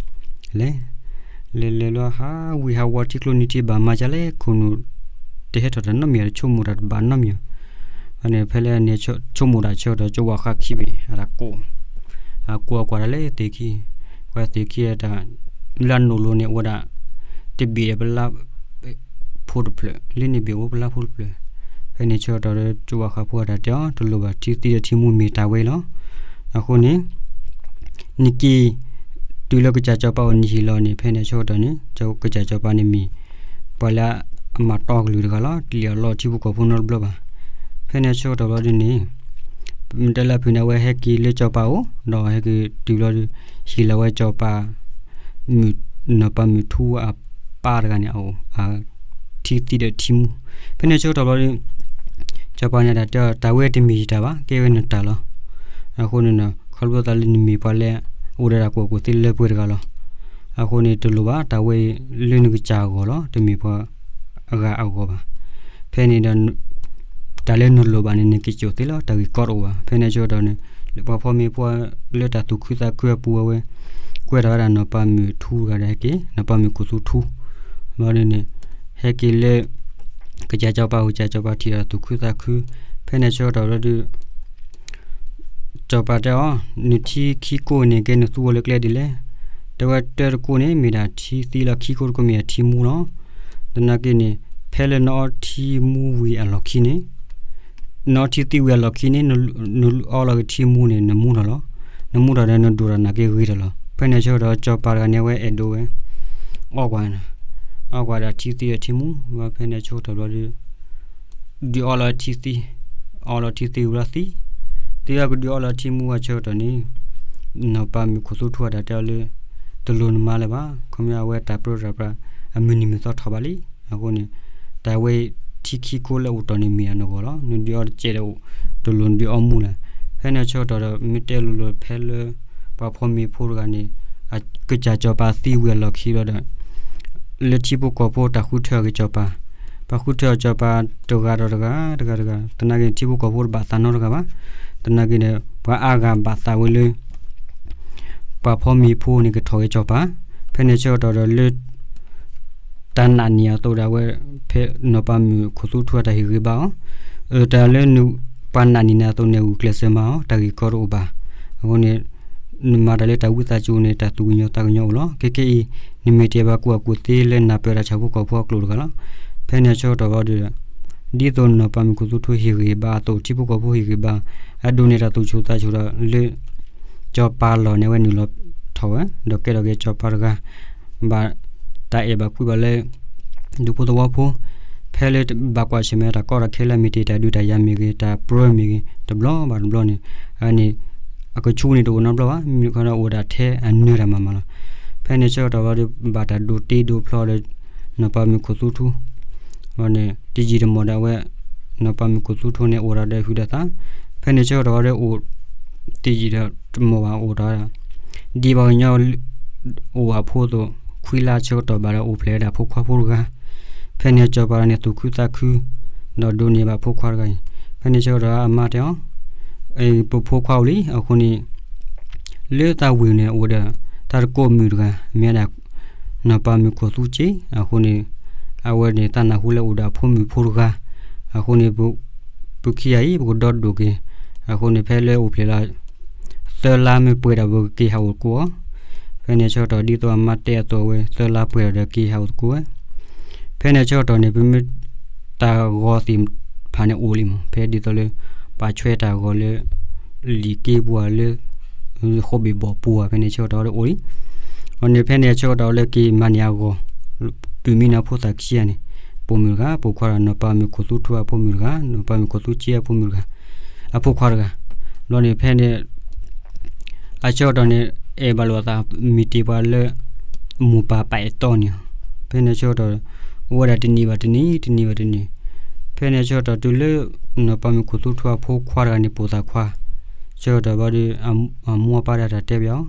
လဲၤ လဲၤလဲၤလၢဟးဝံၤဟးဝီထံကျိနံၤထံး ဘၣ်မၤဒ်လဲၣ် ခိၣ်နူာ် တဟဲထီၣ်တၢ်နီတမံၤ တဆိကမိၣ်တၢ်တဘၣ်နီတမံၤ. ဖဲန့ၣ်ဖဲလၢန့ၣ်ဆိကမိၣ်တၢ်ဆၢကတီၢ် ကဝၤဃးခံဘ့ၣ် အတၢ်ကိး အကိးအကွၢ်တၢ်လၢသ့ၣ်ခံ ကွၢ်သ့ၣ်ခံတၢ် လၢအနိၣ်လိၤန့ၣ်အိၣ်ဝဲဒၣ် တဘ့ၣ်ဒီးပလါ ဖိတဖျၢၣ် လၢန့ၣ်ဘ့ၣ်အိၣ်ပလါဖိတဖျၢၣ်. ဖဲန့ၣ်ဆၢကတီၢ်ဒီး ကဝၤဃးဖိအတၢ်တဲအီၤ တလိၣ်ဘၣ် ထံသံဒီးထံမူမ့ၢ်တၢ်ဝဲလီၤ. အဃိန့ၣ် နက့ၤ တုၤလၢကစၢ်စီၤပၤအိၣ်နံၤဟံၣ်လီၤန့ၣ် ဖဲန့ၣ်ဆၢကတီၢ်န့ၣ် ကစၢ်စီၤပၤန့ၣ်မ့ၢ် ပှၤလၢအမၤတီကလုာ်တဂၤလီၤ တလံၣ်အလီၢ်ထံဖိကီၢ်ဖိနီတဘျီဘၣ်. ဖဲန့ၣ်ဆၢကတီၢ်ဘျီဒ်န့ၣ် မတၤလၢအဖုၣ်န့ၣ် အဝဲဟဲက့ၤလၢစီၤပၤအိၣ် ဒီးဟဲက့ၤတုၤဘျီဒီး ဟ့ၣ်လီၤဝဲစီၤပၤ မုၣ် နီၢ်ပၤမုၣ်ထူအပၢ်တဂၤန့ၣ် အအိၣ် ထံသံဒီးထံမူ. ဖဲန့ၣ်ဆၢကတီၢ်ဘျီဒီး စီၤပၤန့ၣ်တၢ်တဲအီၤ တၢ်ဝဲတမ့ၢ်ယတၢ်ဘၣ် ကဲဝဲနတၢ်လီၤ. အဃိန့ၣ် ခီဖျိသးလၢနမ့ၢ်ပှၤလၢ အိၣ်ဒီးတၢ်ကူၣ်ဘၣ်ကူၣ်သ့လၢပှဲၤတဂၤလီၤ. အဃိန့ၣ် တလိၣ်ဘၣ် တၢ်ဝဲအံၤလၢနကစၢ်အဂီၢ်လီၤ တမ့ၢ်ပှၤအဂၤအဂီၢ်ဘၣ်. ဖဲန့ၣ်ဒီး တၢ်လၢနလိၣ်ဘၣ်န့ၣ် နက့ၤစိာ်သ့လီၤ တၢ်ဂ့ၢ်ကီတအိၣ်ဘၣ်. ဖဲန့ၣ်ဆၢကတီၢ်န့ၣ် ပှၤဖီမ့ၤဖိလၢတၢ်သူၣ်ခုသးခုအပူၤအဝဲ ကွဲးထီၣ်ဝဲဒၣ်နီၢ်ပၤမုၣ်ထူတဂၤဒီးဟဲက့ၤ နီၢ်ပၤမုၣ်ခိၣ်သူထူ ဘျီဒ်န့ၣ် ဟဲက့ၤလၢ ကစၢ်စီၤပၤ ကစၢ်စီၤပၤထံၣ်ဒီးသူၣ်ခုသးခု. ဖဲန့ၣ်ဆၢကတီၢ်ဘျီဒီး စီၤပၤတဲအီၤ နထံခံကိးန့ၣ် ကဲနသူအီၤလၢကျဲဒ်လဲၣ်. တဲဝဲတၢတကိးန့ၣ် မ့ၢ်ဒၣ်ထံသံလီၤ ခံကိးတကိးမ့ၢ်ဒၣ်ထံမူလီၤ. သနာ်က့န့ၣ် ဖဲလၢနအီထံမူဝံၤအလီၢ်ခံန့ၣ် နအီထံသံဝံၤအလီၢ်ခံန့ၣ် နအီလီၤက့ၤထံမူန့ၣ် နမူထီၣ်လီၤ. နမူထီၣ်ဒီးနဒိၣ်တၢ်နာ်က့ဂ့ၤထီၣ်လီၤ. ဖဲန့ၣ်ဆၢကတီၢ်စီၤပၤတဂၤန့ၣ် အဝဲအဲၣ်ဒိးဝဲ အီကွၢ် အီကွၢ်ဒၣ်ထံသံဒီးထံမူ ဘျီဖဲန့ၣ်ဆၢကတီၢ်ဘျီဒီး ဒုးအီလီၤထံသံ အီလီၤထံသံဝံၤလီၤသံ သံလီၤကဒုးအီလီၤထံမူအဆၢကတီၢ်န့ၣ် နီၢ်ပၤမုၣ်ခိၣ်သူထူအတၢ်တဲအီၤလၢ တလိၣ်နမၤလၢၤဘၣ် ခီဖျိအဝဲတၢ်ပြၢတၢ်ပြး အမုၢ်နံၤမုၢ်သီထီၣ်ဘၣ်လံ. အဃိန့ၣ် တၢ်ဝဲထံခံကိးလၢအိၣ်တ့ၢ်န့ၣ်မ့ၢ်ဒၣ်နဂီၢ်လီၤ. နဒုးအီတကဲးဒီး တလိၣ်နဒုးအီမူလၢၤ. ဖဲန့ၣ်ဆၢကတီၢ်ဒီး မ့ၢ်တဲလိၤလိၤဖဲလၢ ပှၤဖီမ့ၤဖိတဂၤန့ၣ် ကစၢ်စီၤပၤသံဝံၤအလီၢ်ခံဘျီဒီး လၢထံဖိကီၢ်ဖိတၢ်ဃုထၢအီၤက့ၤစီၤပၤ ပှၤဃုထၢအီၤစီၤပၤတဂၤဒီးတဂၤ တဂၤတဂၤ သနာ်က့န့ၣ် ထံဖိကီၢ်ဖိတဘၣ်သးနီတဂၤဘၣ်. သနာ်က့န့ၣ် ပှၤအါဂၤဘၣ်သးဝဲလၢ ပှၤဖီမ့ၤဖိန့ၣ်ကထီၣ်က့ၤစီၤပၤ. ဖဲန့ၣ်ဆၢကတီၢ်ဒီးလၢ တၢ်နာ်န့ၢ်အသိးဒီးအဝဲ ဖဲနီၢ်ပၤမုၣ်ခိၣ်သူထူအတၢ်ဟ့ၣ်ဂ့ၤဘၣ်အီၤ, တၢ်လၢ ပှၤနာ်န့ၢ်နၤအသိးန့ၣ် ဂုာ်ကျဲးစၢးမၤအီၤ တၢ်ဂ့ၢ်ကီတအိၣ်ဘၣ်. အဃိန့ၣ် နမၤတၢ်လၢတၢ်ဝံသးစူၤန့ၣ် တၢ်သူၣ်ကညီၤသးကညီၤအိၣ်လီၤ. ခဲကနံၣ်အံၤ နမ့ၢ်တ့ၢ်ဘၣ်ကူၣ်ဘၣ်ကူၣ်သ့လၢနၢ်ပၢၢ်တၢ်ဆၣ်ဖိကီၢ်ဖိအကျိာ်တဂၤလီၤ. ဖဲန့ၣ်ဆၢကတီၢ်ဘျီဒီး ဒ်သိးနီၢ်ပၤမုၣ်ခိၣ်သူထူဟ့ၣ်ဂ့ၤဘၣ်အသိး ထံဖိကီၢ်ဖိဟ့ၣ်ဂ့ၤဘၣ် အဒိးန့ၢ်တၢ်သူၣ်ဆူၣ်သးဆူၣ်ဒီးလၢ စီၤပၤလီၢ်န့ၣ် အဝဲနုာ်လီၤထီၣ်ဝဲ ဒီးကဲထီၣ်က့ၤစီၤပၤတဂၤ ဘၣ်တၢ်အဲၣ်ဘၣ်ကွံဘၣ်လၢ ဒူဖိသဝီဖိ ဖဲလၢဘၣ်ကွၢ်ဆၢၣ်မဲာ်တၢ်ကီတၢ်ခဲလၢအမ့ၢ်တ့ၢ်တၢ်ဒုးတၢ်ယၤမ့ၢ်ဂ့ၤ တၢ်ပြၢမ့ၢ်ဂ့ၤ တဘျီဘၣ်တဘျီန့ၣ် အန့ၣ် အကဆူးန့ၣ်တအိၣ်နီတဘျီဘၣ် မ့ၢ်ခီဒီးအိၣ်ဒၣ်ထဲအနၢၤတၢ်မၤမၤလီၤ. ဖဲန့ၣ်ဆၢကတီၢ်ဘျီဒီး ဘၣ်တၢ်ဒိးတ့ဒိးဖျီဒီး နီၢ်ပၤမုၣ်ခိၣ်သူထူ ဘၣ်န့ၣ် တယံာ်တမီၢ်ဒီးအဝဲ နီၢ်ပၤမုၣ်ခိၣ်သူထိန့ၣ် အိၣ်ဒီးဟုးဒီးသး, ဖဲန့ၣ်ဆၢကတီၢ်ဝဲဒီးအိၣ် တယံာ်ဒီးတမီၢ်ဘၣ်အိၣ်ဒီး ဒ်ပှၤကညီ အိၣ်အဖိအသိး ခွံလါဆၢကတီၢ်ဘၣ်ဒီးအိၣ်ဖျဲၣ်ဝဲဒၣ်ဖိခွါဖိတဂၤ, ဖဲန့ၣ်စီၤပၤန့ၣ်သူၣ်ခုသးခု ဒီးဒိးန့ၢ်ဘၣ်ဖိခွါတဂၤအံၤ, ဖဲန့ၣ်ဆၢကတီၢ်အမါတဲအီၤ ပဖိခွါအိၣ်လံ အဃိန့ၣ် လၢတၢ်ဝ့ၢ်န့ၣ်အိၣ်ဒီး တၢ်တကိးမုၣ်တဂၤ မ့ၢ်ဝဲဒၣ် နီၢ်ပၤမုၣ်ခိၣ်သူက့ အဃိန့ၣ် အဝဲန့ၣ်တၢ်နၢ်ဟူလၢအိၣ်ဒီးအဖိမုၣ်ဖိတဂၤ, အဃိန့ၣ် ပခံဂၤအံၤ ပကဒီဒိၣ်က့ၤ, အဃိန့ၣ် ဖဲလၢအိၣ်ဖျဲၣ်လီၤ သၢလါမ့ၢ်ပှဲၤဒီးပကက့ၤဟးအိၣ်သကိးအီၤ, ဖဲန့ၣ်ဆၢကတီၢ်ဒ်သိးအမါတဲအသိးဝဲ သၢလါပှဲၤဒီးက့ၤဟးအိၣ်သကိးဝဲ, ဖဲန့ၣ်ဆၢကတီၢ်န့ၣ် ပမ့ၢ်တၢ်ဂီၤသ့ၣ်တဖၣ်န့ၣ်အိၣ်လံမး ဖဲဒ်သိးလၢ ပှၤဆွဲတၢ်ဂီၤလၢ လံာ်က့ပူၤဧါလၢ ဃိဘ့ၣ်ဘီၣ်ပူၤဧါ ဖဲန့ၣ်ဆၢကတီၢ်အိၣ်လံ, အန့ၣ်ဖဲန့ၣ်ဆၢကတီၢ်လၢက့ၤမၤန့ၢ်အဂီၢ် တုၤမံနီၤဖိသၣ်ခံဂၤန့ၣ် ပိာ်မုၣ်တဂၤ ပိာ်ခွါတဂၤ နီၢ်ပၤမုၣ်ခိၣ်သူထိအဖိမုၣ်တဂၤ နီၢ်ပၤမုၣ်ခိၣ်သူက့အဖိမုၣ်တဂၤ အဖိခွါတဂၤ, ဘျီန့ၣ်ဖဲန့ၣ် အဆၢကတီၢ်န့ၣ် အဲၣ်ဘၣ်လိာ်အသး မ့ၢ်တ့ၢ်ပှၤလၢ မိၢ်ပၢ်ပာ်အဲၣ်တီန့ၣ်, ဖဲန့ၣ်ဆၢကတီၢ် အိၣ်ဝဲဒၣ်တနံၤဘၣ်တနံၤ တနံၤဘၣ်တနံၤ, ဖဲန့ၣ်ဆၢကတီၢ်တုၤလၢ နီၢ်ပၤမုၣ်ခိၣ်သူထိအဖိခွါတဂၤန့ၣ် ပိာ်သးခွါ, ဆၢကတီၢ်ဘၣ်ဒီး အမိၢ်အပၢ်ဒၣ်တၢ်တဲဘၣ်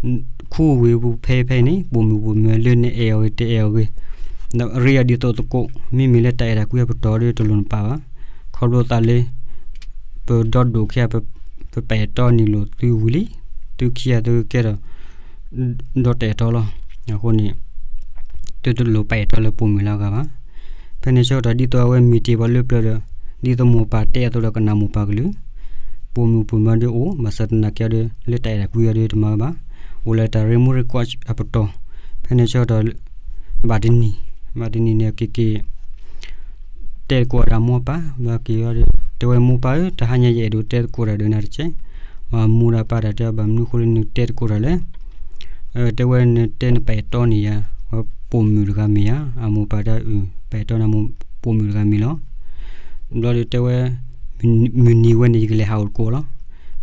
အီၤ ခူဝ့ၢ်ပူၤဖဲဖဲန့ၣ် ပိာ်မုၣ်ပိာ်မၢၤလၢနအဲၣ်အီၤဂ့ၤ တအဲၣ်အီၤဂ့ၤ, ဒီးရ့အီၤဒ်သိးသကိး မ့မ့ၢ်လၢတၢ်အဲၣ်တၢ်ကွံအပတီၢ်ဒီးတလိၣ်နပာ်ဘၣ်, ခီဖျိသးလၢ ပဒီဒိၣ်ခံဂၤ ပပာ်အဲၣ်တီန့ၢ်လိာ်သုဝံၤလံ, သုခံဂၤသုကကဲထီၣ် ဒီးတအဲၣ်တီလီၤ. အဃိန့ၣ် သုတလိၣ်ပာ်အဲၣ်တီလၢပိာ်မုၣ်လၢအဂၤဘၣ်. ဖဲန့ၣ်ဆၢကတီၢ်ဒ်သိးအဝဲမ့ၢ်တ့ၢ်ပှၤလၢပျၢၤဒီး ဒ်သိးမိၢ်ပၢ်တဲအသိးဒီးကနၣ်မိၢ်ပၢ်ကလုၢ်, ပိာ်မုၣ်ပိာ်မၢၤဒီးအိၣ် ဘၣ်ဆၣ်သနာ်က့ဒီး လၢတၢ်အဲၣ်တၢ်ကွံအီၤဒီးတမၤဘၣ်, အိၣ်လၢတၢ်ရ့မူရ့ကွၢ်အပတီၢ်, ဖဲန့ၣ်ဆၢကတီၢ် ဘၣ်တနံၤ, ဘၣ်တနံၤန့ၣ်က့ၤက့ၤ တဲသကိးဒီးအမိၢ်အပၢ် ဘျီက့ၤဒီး တဲဝဲမိၢ်ပၢ်ဧၢ တဟါညါယအဲၣ်ဒိးတဲသကိးတၢ်ဒီးနၤတက့ၢ်, မ့ၢ်မိၢ်ဒီးပၢ်တၢ်တဲအီၤ ဘၣ်မနုၤအဃိလၢနတဲသကိးတၢ်လဲၣ်, တဲဝဲနတဲနပာ်အဲၣ်တီန့ၢ်ယၤ ပိာ်မုၣ်တဂၤမ့ၢ်ဧါ, အမိၢ်ပၢ်တဲအၢ ပာ်အဲၣ်တီန့ၢ်ပိာ်မုၣ်တဂၤမ့ၢ်လီၤ, ဘျီဒီးတဲဝဲ မုၢ်နံၤဝဲန့ၣ် ယကလဲၤဟးအိၣ်သကိးလီၤ.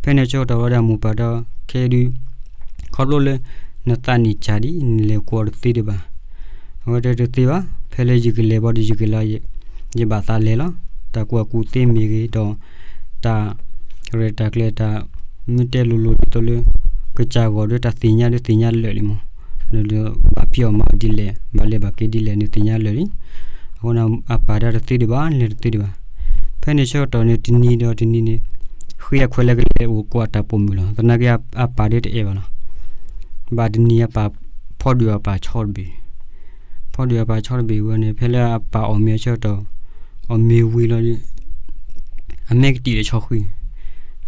ဖဲန့ၣ်ဆၢကတီၢ်ဝဲဒၣ်မိၢ်ပၢ်ဒီး ခဲဒုး ခီဖျိလၢ နသးနံၣ်စၢ်ဒံး နလဲၤသကိးတသ့ဒံးဘၣ်. အဝဲတဲတသ့ဘၣ်, ဖဲလၢယကလဲၤဘၣ်ဒီးယကလဲၤလီၤ, ယဘၣ်သးလဲၤလီၤ. တၢ်ကူၣ်ဘၣ်ကူၣ်သ့မ့ၢ်ဂ့ၤဒီး တၢ်ရဲၣ်တၢ်ကျဲၤတၢ် မ့ၢ်တဲလိၤလိၤဒ်သိးလၢ ကစၢ်ဂီၤဒီးတၢ်သ့ၣ်ညါဒီးသ့ၣ်ညါလၢာ်လံမး, ဘၣ်ဖံးအီၣ်မၤအီၣ်ဒ်လဲၣ် ဘၣ်လဲၤဘၣ်က့ၤဒ်လဲၣ်န့ၣ်သ့ၣ်ညါလၢာ်လံ. အဃိန့ၣ် အပၢ်တဲတသ့ဒံးဘၣ် လဲၤတသ့ဒံးဘၣ်. ဖဲန့ၣ်ဆၢကတီၢ်န့ၣ် တနံၤဒီးတနံၤန့ၣ် ဃ့အခွဲးလၢကလဲၤအိၣ်သကိးတၢ်ပိာ်မုၣ်လီၤ. သနာ်က့အပၢ်ဒီးတအဲၣ်ဘၣ်လီၤ. ဘၣ်တနံၤအပၢ်ဖီဒုးအပၢ်ဆီတဘ့ၣ်, ဖီဒုးအပၢ်ဆီတဘ့ၣ်ဝဲန့ၣ် ဖဲလၢအပၢ်အီၣ်မ့ၤအဆၢကတီၢ် အီၣ်မ့ၤဝံၤလီၤဒီး အမဲကတံာ်လၢဆီဃံ,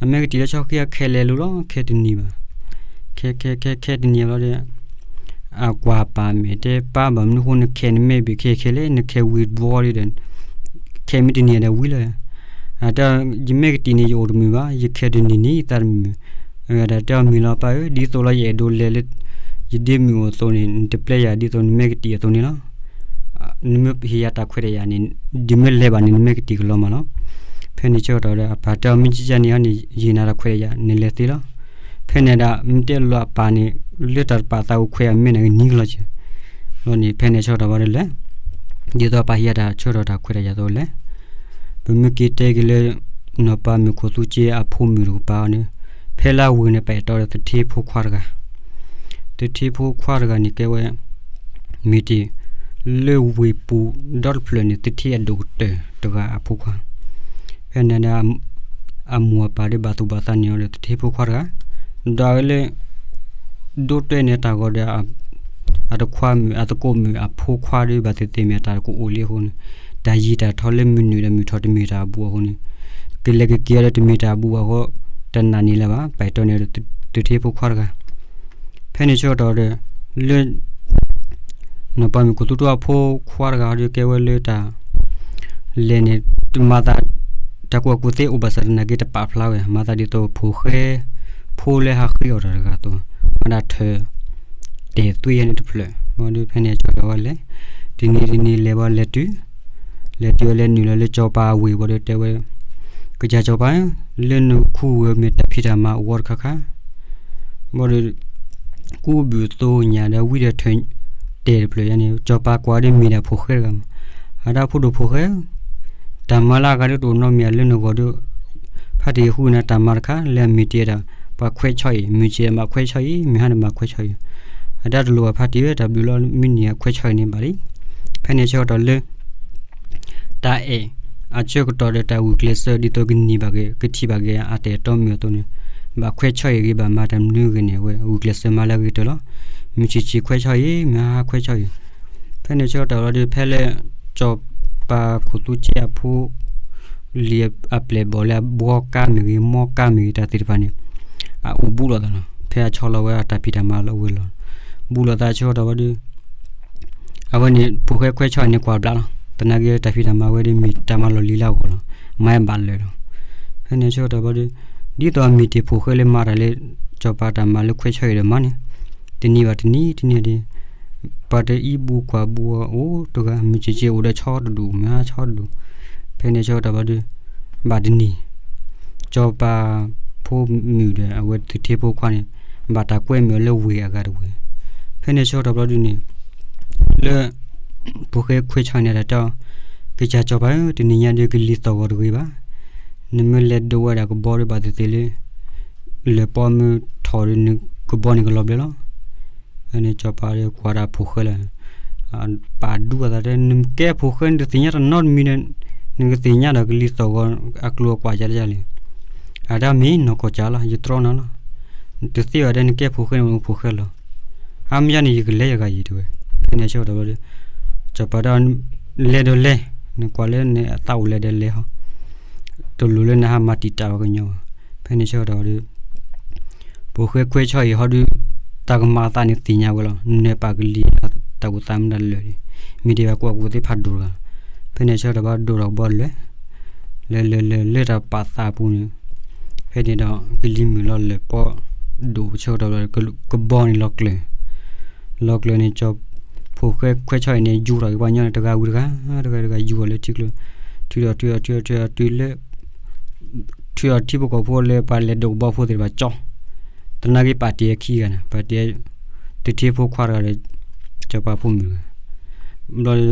အမဲကတံာ်လၢဆီဃံအခဲလဲၤလိၤလီၤ ခဲတနံၤဘၣ်. ခဲ ခဲ ခဲ ခဲတနံၤဘၣ်လီၤဒီး အကွၢ်ပၢ်မဲာ်တဲ ပၢ်ဘၣ်မနုၤဃိနခဲနမဲဘ့ၣ်ခဲခဲလဲၣ် နခဲဝံၤတဘျီဒီး ခဲမ့ၢ်တနံၤဒီးဝံၤလီၤ. တၢ် ယမဲကတံာ်န့ၣ် ယအိၣ်တမုာ်ဘၣ် ယခဲတနံၤန့ၣ် ယသးတမုာ်. တၢ်တဲအီၤမုာ်လီၤပၢ်ဧၢ ဒ်သိးလီၤယအဲၣ်ဒိးလဲၤလၢ ယဒ့မုၣ်အိၣ်အသိးန့ၣ် နတပျဲယၤဒ်သိးနမဲကတံာ်အသိးန့ၣ်လီၤ. နမ့ၢ်ဟ့ၣ်ယၤတၢ်ခွဲးတၢ်ယာ်န့ၣ် ဒ်မ့ၢ်လဲၤဘၣ်န့ၣ် နမဲကတံာ်ကလီၤမၢ်လီၤ. ဖဲန့ၣ်ဆၢကတီၢ်ဒီး အပၢ်တဲအီၤ မ့ၢ်ကကန့ၣ်အီၤန့ၣ် ယဟ့ၣ်နၤတၢ်ခွဲးတၢ်ယာ် နလဲၤသ့လီၤ. ဖဲန့ၣ်ဒၣ် မ့ၢ်တဲလိၤအပၢ်န့ၣ် လၢတၢ်တပာ်သးအိၣ်ခွဲးအမဲာ်န့ၣ် ကနံၤကလီၤက့ၤ. ဘျီန့ၣ် ဖဲန့ၣ်ဆၢကတီၢ်ဘၣ်ဒီးလဲၤ ဒ်သိးပၢ်ဟ့ၣ်ယၤတၢ်ဆၢကတီၢ်တၢ်ခွဲးတၢ်ယာ်အသိးလဲၤ ပမ့ၢ်က့ၤတဲက့ၤလၢ နီၢ်ပၤမုၣ်ခိၣ်သူက့အဖိမုၣ်တကပၤန့ၣ် ဖဲလၢအဝ့ၢ်န့ၣ် ပာ်အဲၣ်တီဒီးသထ့ဖိခွါတဂၤ, သထ့ဖိခွါတဂၤန့ၣ်ကဲဝဲ မ့ၢ်တ့ၢ် လၢဝ့ၢ်ပူၤဒီတဖျၢၣ်န့ၣ် သထ့အဒိၣ်ကတၢၢ်တဂၤအဖိခွါ, ဖဲန့ၣ်ဒၣ် အမိၢ်အပၢ်ဒီးဘၣ်သူၣ်ဘၣ်သးန့ၢ်အီၤဒီးသထ့ဖိခွါတဂၤ, ဒီးအဝဲလၢ ဒိးတဲန့ၢ်တၢ်ဂီၤဒီး အတခွါမုၣ် အသကိးမုၣ်အဖိခွါဒီး ဘၣ်သ့ၣ်သ့ၣ်မ့ၢ်အတၢ်တကအိၣ်လံအဃိန့ၣ် တၢ်ယံာ်တၢ်ထီလၢမုၢ်နုာ်ဒီးမုၢ်ထီၣ်တမ့ၢ်တၢ်အဘူးအဃိန့ၣ် ကလဲၤကက့ၤအီၤဒီးတမ့ၢ်တၢ်အဘူးအဃိ တနာ်န့ၣ်လၢၤဘၣ် ပာ်အဲၣ်တီန့ၢ်ဒီးသထ့ဖိခွါတဂၤ, ဖဲန့ၣ်ဆၢကတီၢ်ဒီး လၢ နီၢ်ပၤမုၣ်ခိၣ်သူက့အဖိခွါတဂၤဒီးကဲဝဲလၢတၢ် လဲၤန့ၣ် မၤသး တၢ်ကူၣ်ဘၣ်ကူၣ်သ့အိၣ်ဘၣ်ဆၣ်သနာ်က့တပာ်ဖျါဝဲ မၤသးဒ်သိးဖိၣ်ဃဲ ဖိလၢဟးဃ့အီၣ်တၢ်တဂၤအသိး မၤဒၣ်ထၢၣ်တဲာ်သွံၣ်ယဲန့ၣ်တဖျၢၣ် ဘၣ်ဒီးဖဲန့ၣ်ဆၢကတီၢ်ဝဲလဲၤ တနံၤတနံၤလဲၤဘၣ်လဲၤတုၤ လဲၤတုၤဝဲလဲၤနုာ်လီၤလၢစီၤပၤအဝ့ၢ်ဘၣ်ဒီးတဲဝဲ ကစၢ်စီၤပၤဧၢ လၢနခူဝ့ၢ်မ့ၢ်တၢ်ဖံးတၢ်မၤအိၣ်ဝဲတခါခါ ဘၣ်ဒီး ကူးဘုၣ်သိညၣ်ဒီးဝံဒီးထၢၣ်တဲာ်တဖျၢၣ်ယဲန့ၣ် စီၤပၤကွၢ်ဒီးမ့ၢ်ဒၣ်ဖိၣ်ဃဲတဂၤမး အဒၣ်ဖိဒိၣ်ဖိၣ်ဃဲ, တၢ်မၤလၢအဂၤဒ်တအိၣ်နီတမံၤလၢနဂီၢ်ဒီး, ဖါတံၢ်ဃုနၤတၢ်မၤတခါလၢအမ့ၢ်တ့ၢ်ဒၣ်, ပှၤခွဲးဆါအံၤ, မုၢ်ဆ့ၣ်မၤခွဲးဆါအံၤ, မုၢ်ဟါန့ၣ်မၤခွဲးဆါအံၤ, အဒၣ်တလိၣ်ဘၣ်ဖါတံၢ်ဧၢ, တၢ်ဘျုးလီၤမုၢ်နံၤအခွဲးဆါအံၤန့ၣ်ဘၣ်လံ. ဖဲန့ၣ်ဆၢကတီၢ်လၢ တၢ်အဲၣ်အဆၢကတီၢ်ဒီးတၢ်ဂုာ်ကျဲးစၢးဒ်သိးကန့ၢ်ဘၣ်က့ၤ ကထံၣ်ဘၣ်က့ၤအတၢ်အဲၣ်တီမုၢ်အသိးန့ၣ်, ဘၣ်ခွဲးဆါအံၤဂ့ၤ ဘၣ်မၤတၢ်မနုၤဂ့ၤန့ၣ် အဝဲဂုာ်ကျဲးစၢးမၤလၢအဂ့ၤကတၢၢ်လီၤ. မုၢ်ဆ့ၣ်ဆ့ၣ်ခွဲးဆါအံၤ, မုၢ်ဟါဟါခွဲးဆါအံၤ, ဖဲန့ၣ်ဆၢကတီၢ်လီၤဒီး ဖဲလၢစီၤပၤခိၣ်သူက့အဖိ လံာ်အပျဲၢ်ဘီၣ်လၢအဘှီကါမ့ၢ်ဂ့ၤ မီကါမ့ၢ်ဂ့ၤ တၢ်သ့ၣ်တဖၣ်န့ၣ်, အအိၣ်ဘူးလိာ်သးလီၤ. ဖဲအဆီလီၤဝဲအတၢ်ဖံးတၢ်မၤလၢအဝဲလီၤ. ဘူးလိာ်သးဆၢကတီၢ်ဝဲဒီး အဝဲန့ၣ် ဖိၣ်ဃဲခွဲးဆါအံၤန့ၣ်ကွၢ်ဘျးလီၤ. သနာ်က့တၢ်ဖံးတၢ်မၤဝဲဒီးမ့ၢ်တၢ်မၤလီၢ်လံၤလၢအဂီၢ်လီၤ. မၤဘၣ်လၢာ်လီၤ. ဖဲန့ၣ်ဆၢကတီၢ်ဝဲဒီး ဒ်သိးအမ့ၢ်တ့ၢ်ဖိၣ်ဃဲလၢမၤတၢ်လၢ စီၤပၤတၢ်မၤလၢခွဲးဆါအံၤဒီးမၤန့ၣ်, တနံၤဘၣ်တနံၤ တနံၤဒီး ပှၤတအံးဘူးကွၢ်ဘူးအီၤအိၣ်တဂၤ မုၢ်ဆ့ၣ်ဆ့ၣ်အိၣ်ဒီးဆီတဒူၣ် မုၢ်ဟါဆီတဒူၣ်. ဖဲန့ၣ်ဆၢကတီၢ်ဝဲဒီး ဘၣ်တနံၤ စီၤပၤဖိမုၣ်ဒီးအဝဲသုးထ့ဖိခွါန့ၣ် ဘၣ်တၢ်ကွဲမုာ်အီၤလၢဝ့ၢ်အဂၤတဝ့ၢ်. ဖဲန့ၣ်ဆၢကတီၢ်ဘျီဒုန့ၣ် လၢ ဖိၣ်ဃဲခွဲးဆါန့ၣ်တၢ်တဲအီၤ, ကစၢ်စီၤပၤဧၢ, တနံၤညါဒီးကလံၤသီၣ်ဂီၤတဂ့ၤဘၣ်. နမ့ၢ်လဲၤဒိးဝဲဒၣ်ကဘီဒီးဘၣ်သ့ၣ်သ့ၣ်လၢ လၢၢ်ပီမ့ၢ်ထီၣ်ဒီးနကဘီန့ၣ်ကလီၤဘျၢလီၤ. ဖဲန့ၣ်စီၤပၤဒီးကွၢ်ဒၣ်ဖိၣ်ဃဲလၢ ပာ်ဒူအသးတဲ နကဲဖိၣ်ဃဲနတသ့ၣ်ညါတၢ်နီတမံၤဒီး နကသ့ၣ်ညါဒီးကလံၤသီၣ်ဂီၤအကျိၤအကွာ်ကလဲၣ်လဲၣ်. အတၢ်မ့ၢ်နီၢ်ကီၢ်ကၢ်လီၤ ယတြီနၤလီၤ. တသ့ဘၣ်ဒီးနကဲဖိၣ်ဃဲန့ၣ် ဖိၣ်ဃဲလီၤ. အါမယါန့ၣ် ယကလဲၤယဂၤယံၤတဲဝဲ. ဖဲန့ၣ်ဆၢကတီၢ်ဘျီဒီး စီၤပၤဒီး လဲၤဒီးလဲၤ, နကွၢ်လၢနသးအိၣ်လဲၤဒီးလဲၤဟီ တလိၣ်လၢနဟးမၤတံာ်တာ်ဝဲကညီဘၣ်. ဖဲန့ၣ်ဆၢကတီၢ်ဒီး ဖိၣ်ဃဲခွဲးဆါအံၤဟီဒီး တၢ်ကမၤအသးန့ၣ်သ့ၣ်ညါဝဲလီၤ. နနၢၤပာ်ကလံၤတၢ်အိၣ်သးမနုၤလၢာ်ဒီး မ့ၢ်တ့ၢ်ဘၣ်ကွၢ်ကူၣ်သ့ၣ်ဖးဒိၣ်တဂၤ. ဖဲန့ၣ်ဆၢကတီၢ်ဘၣ်ဒိၣ်ထီၣ်ကဘီလၢာ် လၢာ်လၢာ်လၢာ်လၢတၢ်ပာ်သးအပူၤန့ၣ်, ဖဲန့ၣ်ဒီးကလံၤမုၢ်လီၤလၢာ်ပီဒိၣ်ဆၢကတီၢ်ဘျီ ကဘီန့ၣ်လီၤကျၢၤ လီၤကျၢၤန့ၣ် ဖိၣ်ဃဲခွဲးဆါအံၤန့ၣ် ယူၤထီၣ်က့ၤပှၤညီန့ၣ် တဂၤဝံၤတဂၤ တဂၤတဂၤယူၤအီၤလၢထံကျိ ထုးဒီးထုးဒီးထုးဒီးထုးဒီးထုးလၢ ထုးဒီးထံဖိကီၢ်ဖိလၢပှၤလဲၤဒိးကဘီဖိသ့ၣ်တဖၣ်ကၠီ သနာ်က့ပာ်တ့ၢ်အခံဂၤန့ၣ် ပာ်တ့ၢ် သုးထ့ဖိခွါတဂၤဒီး စီၤပၤဖိမုၣ်တဂၤ ဘျီ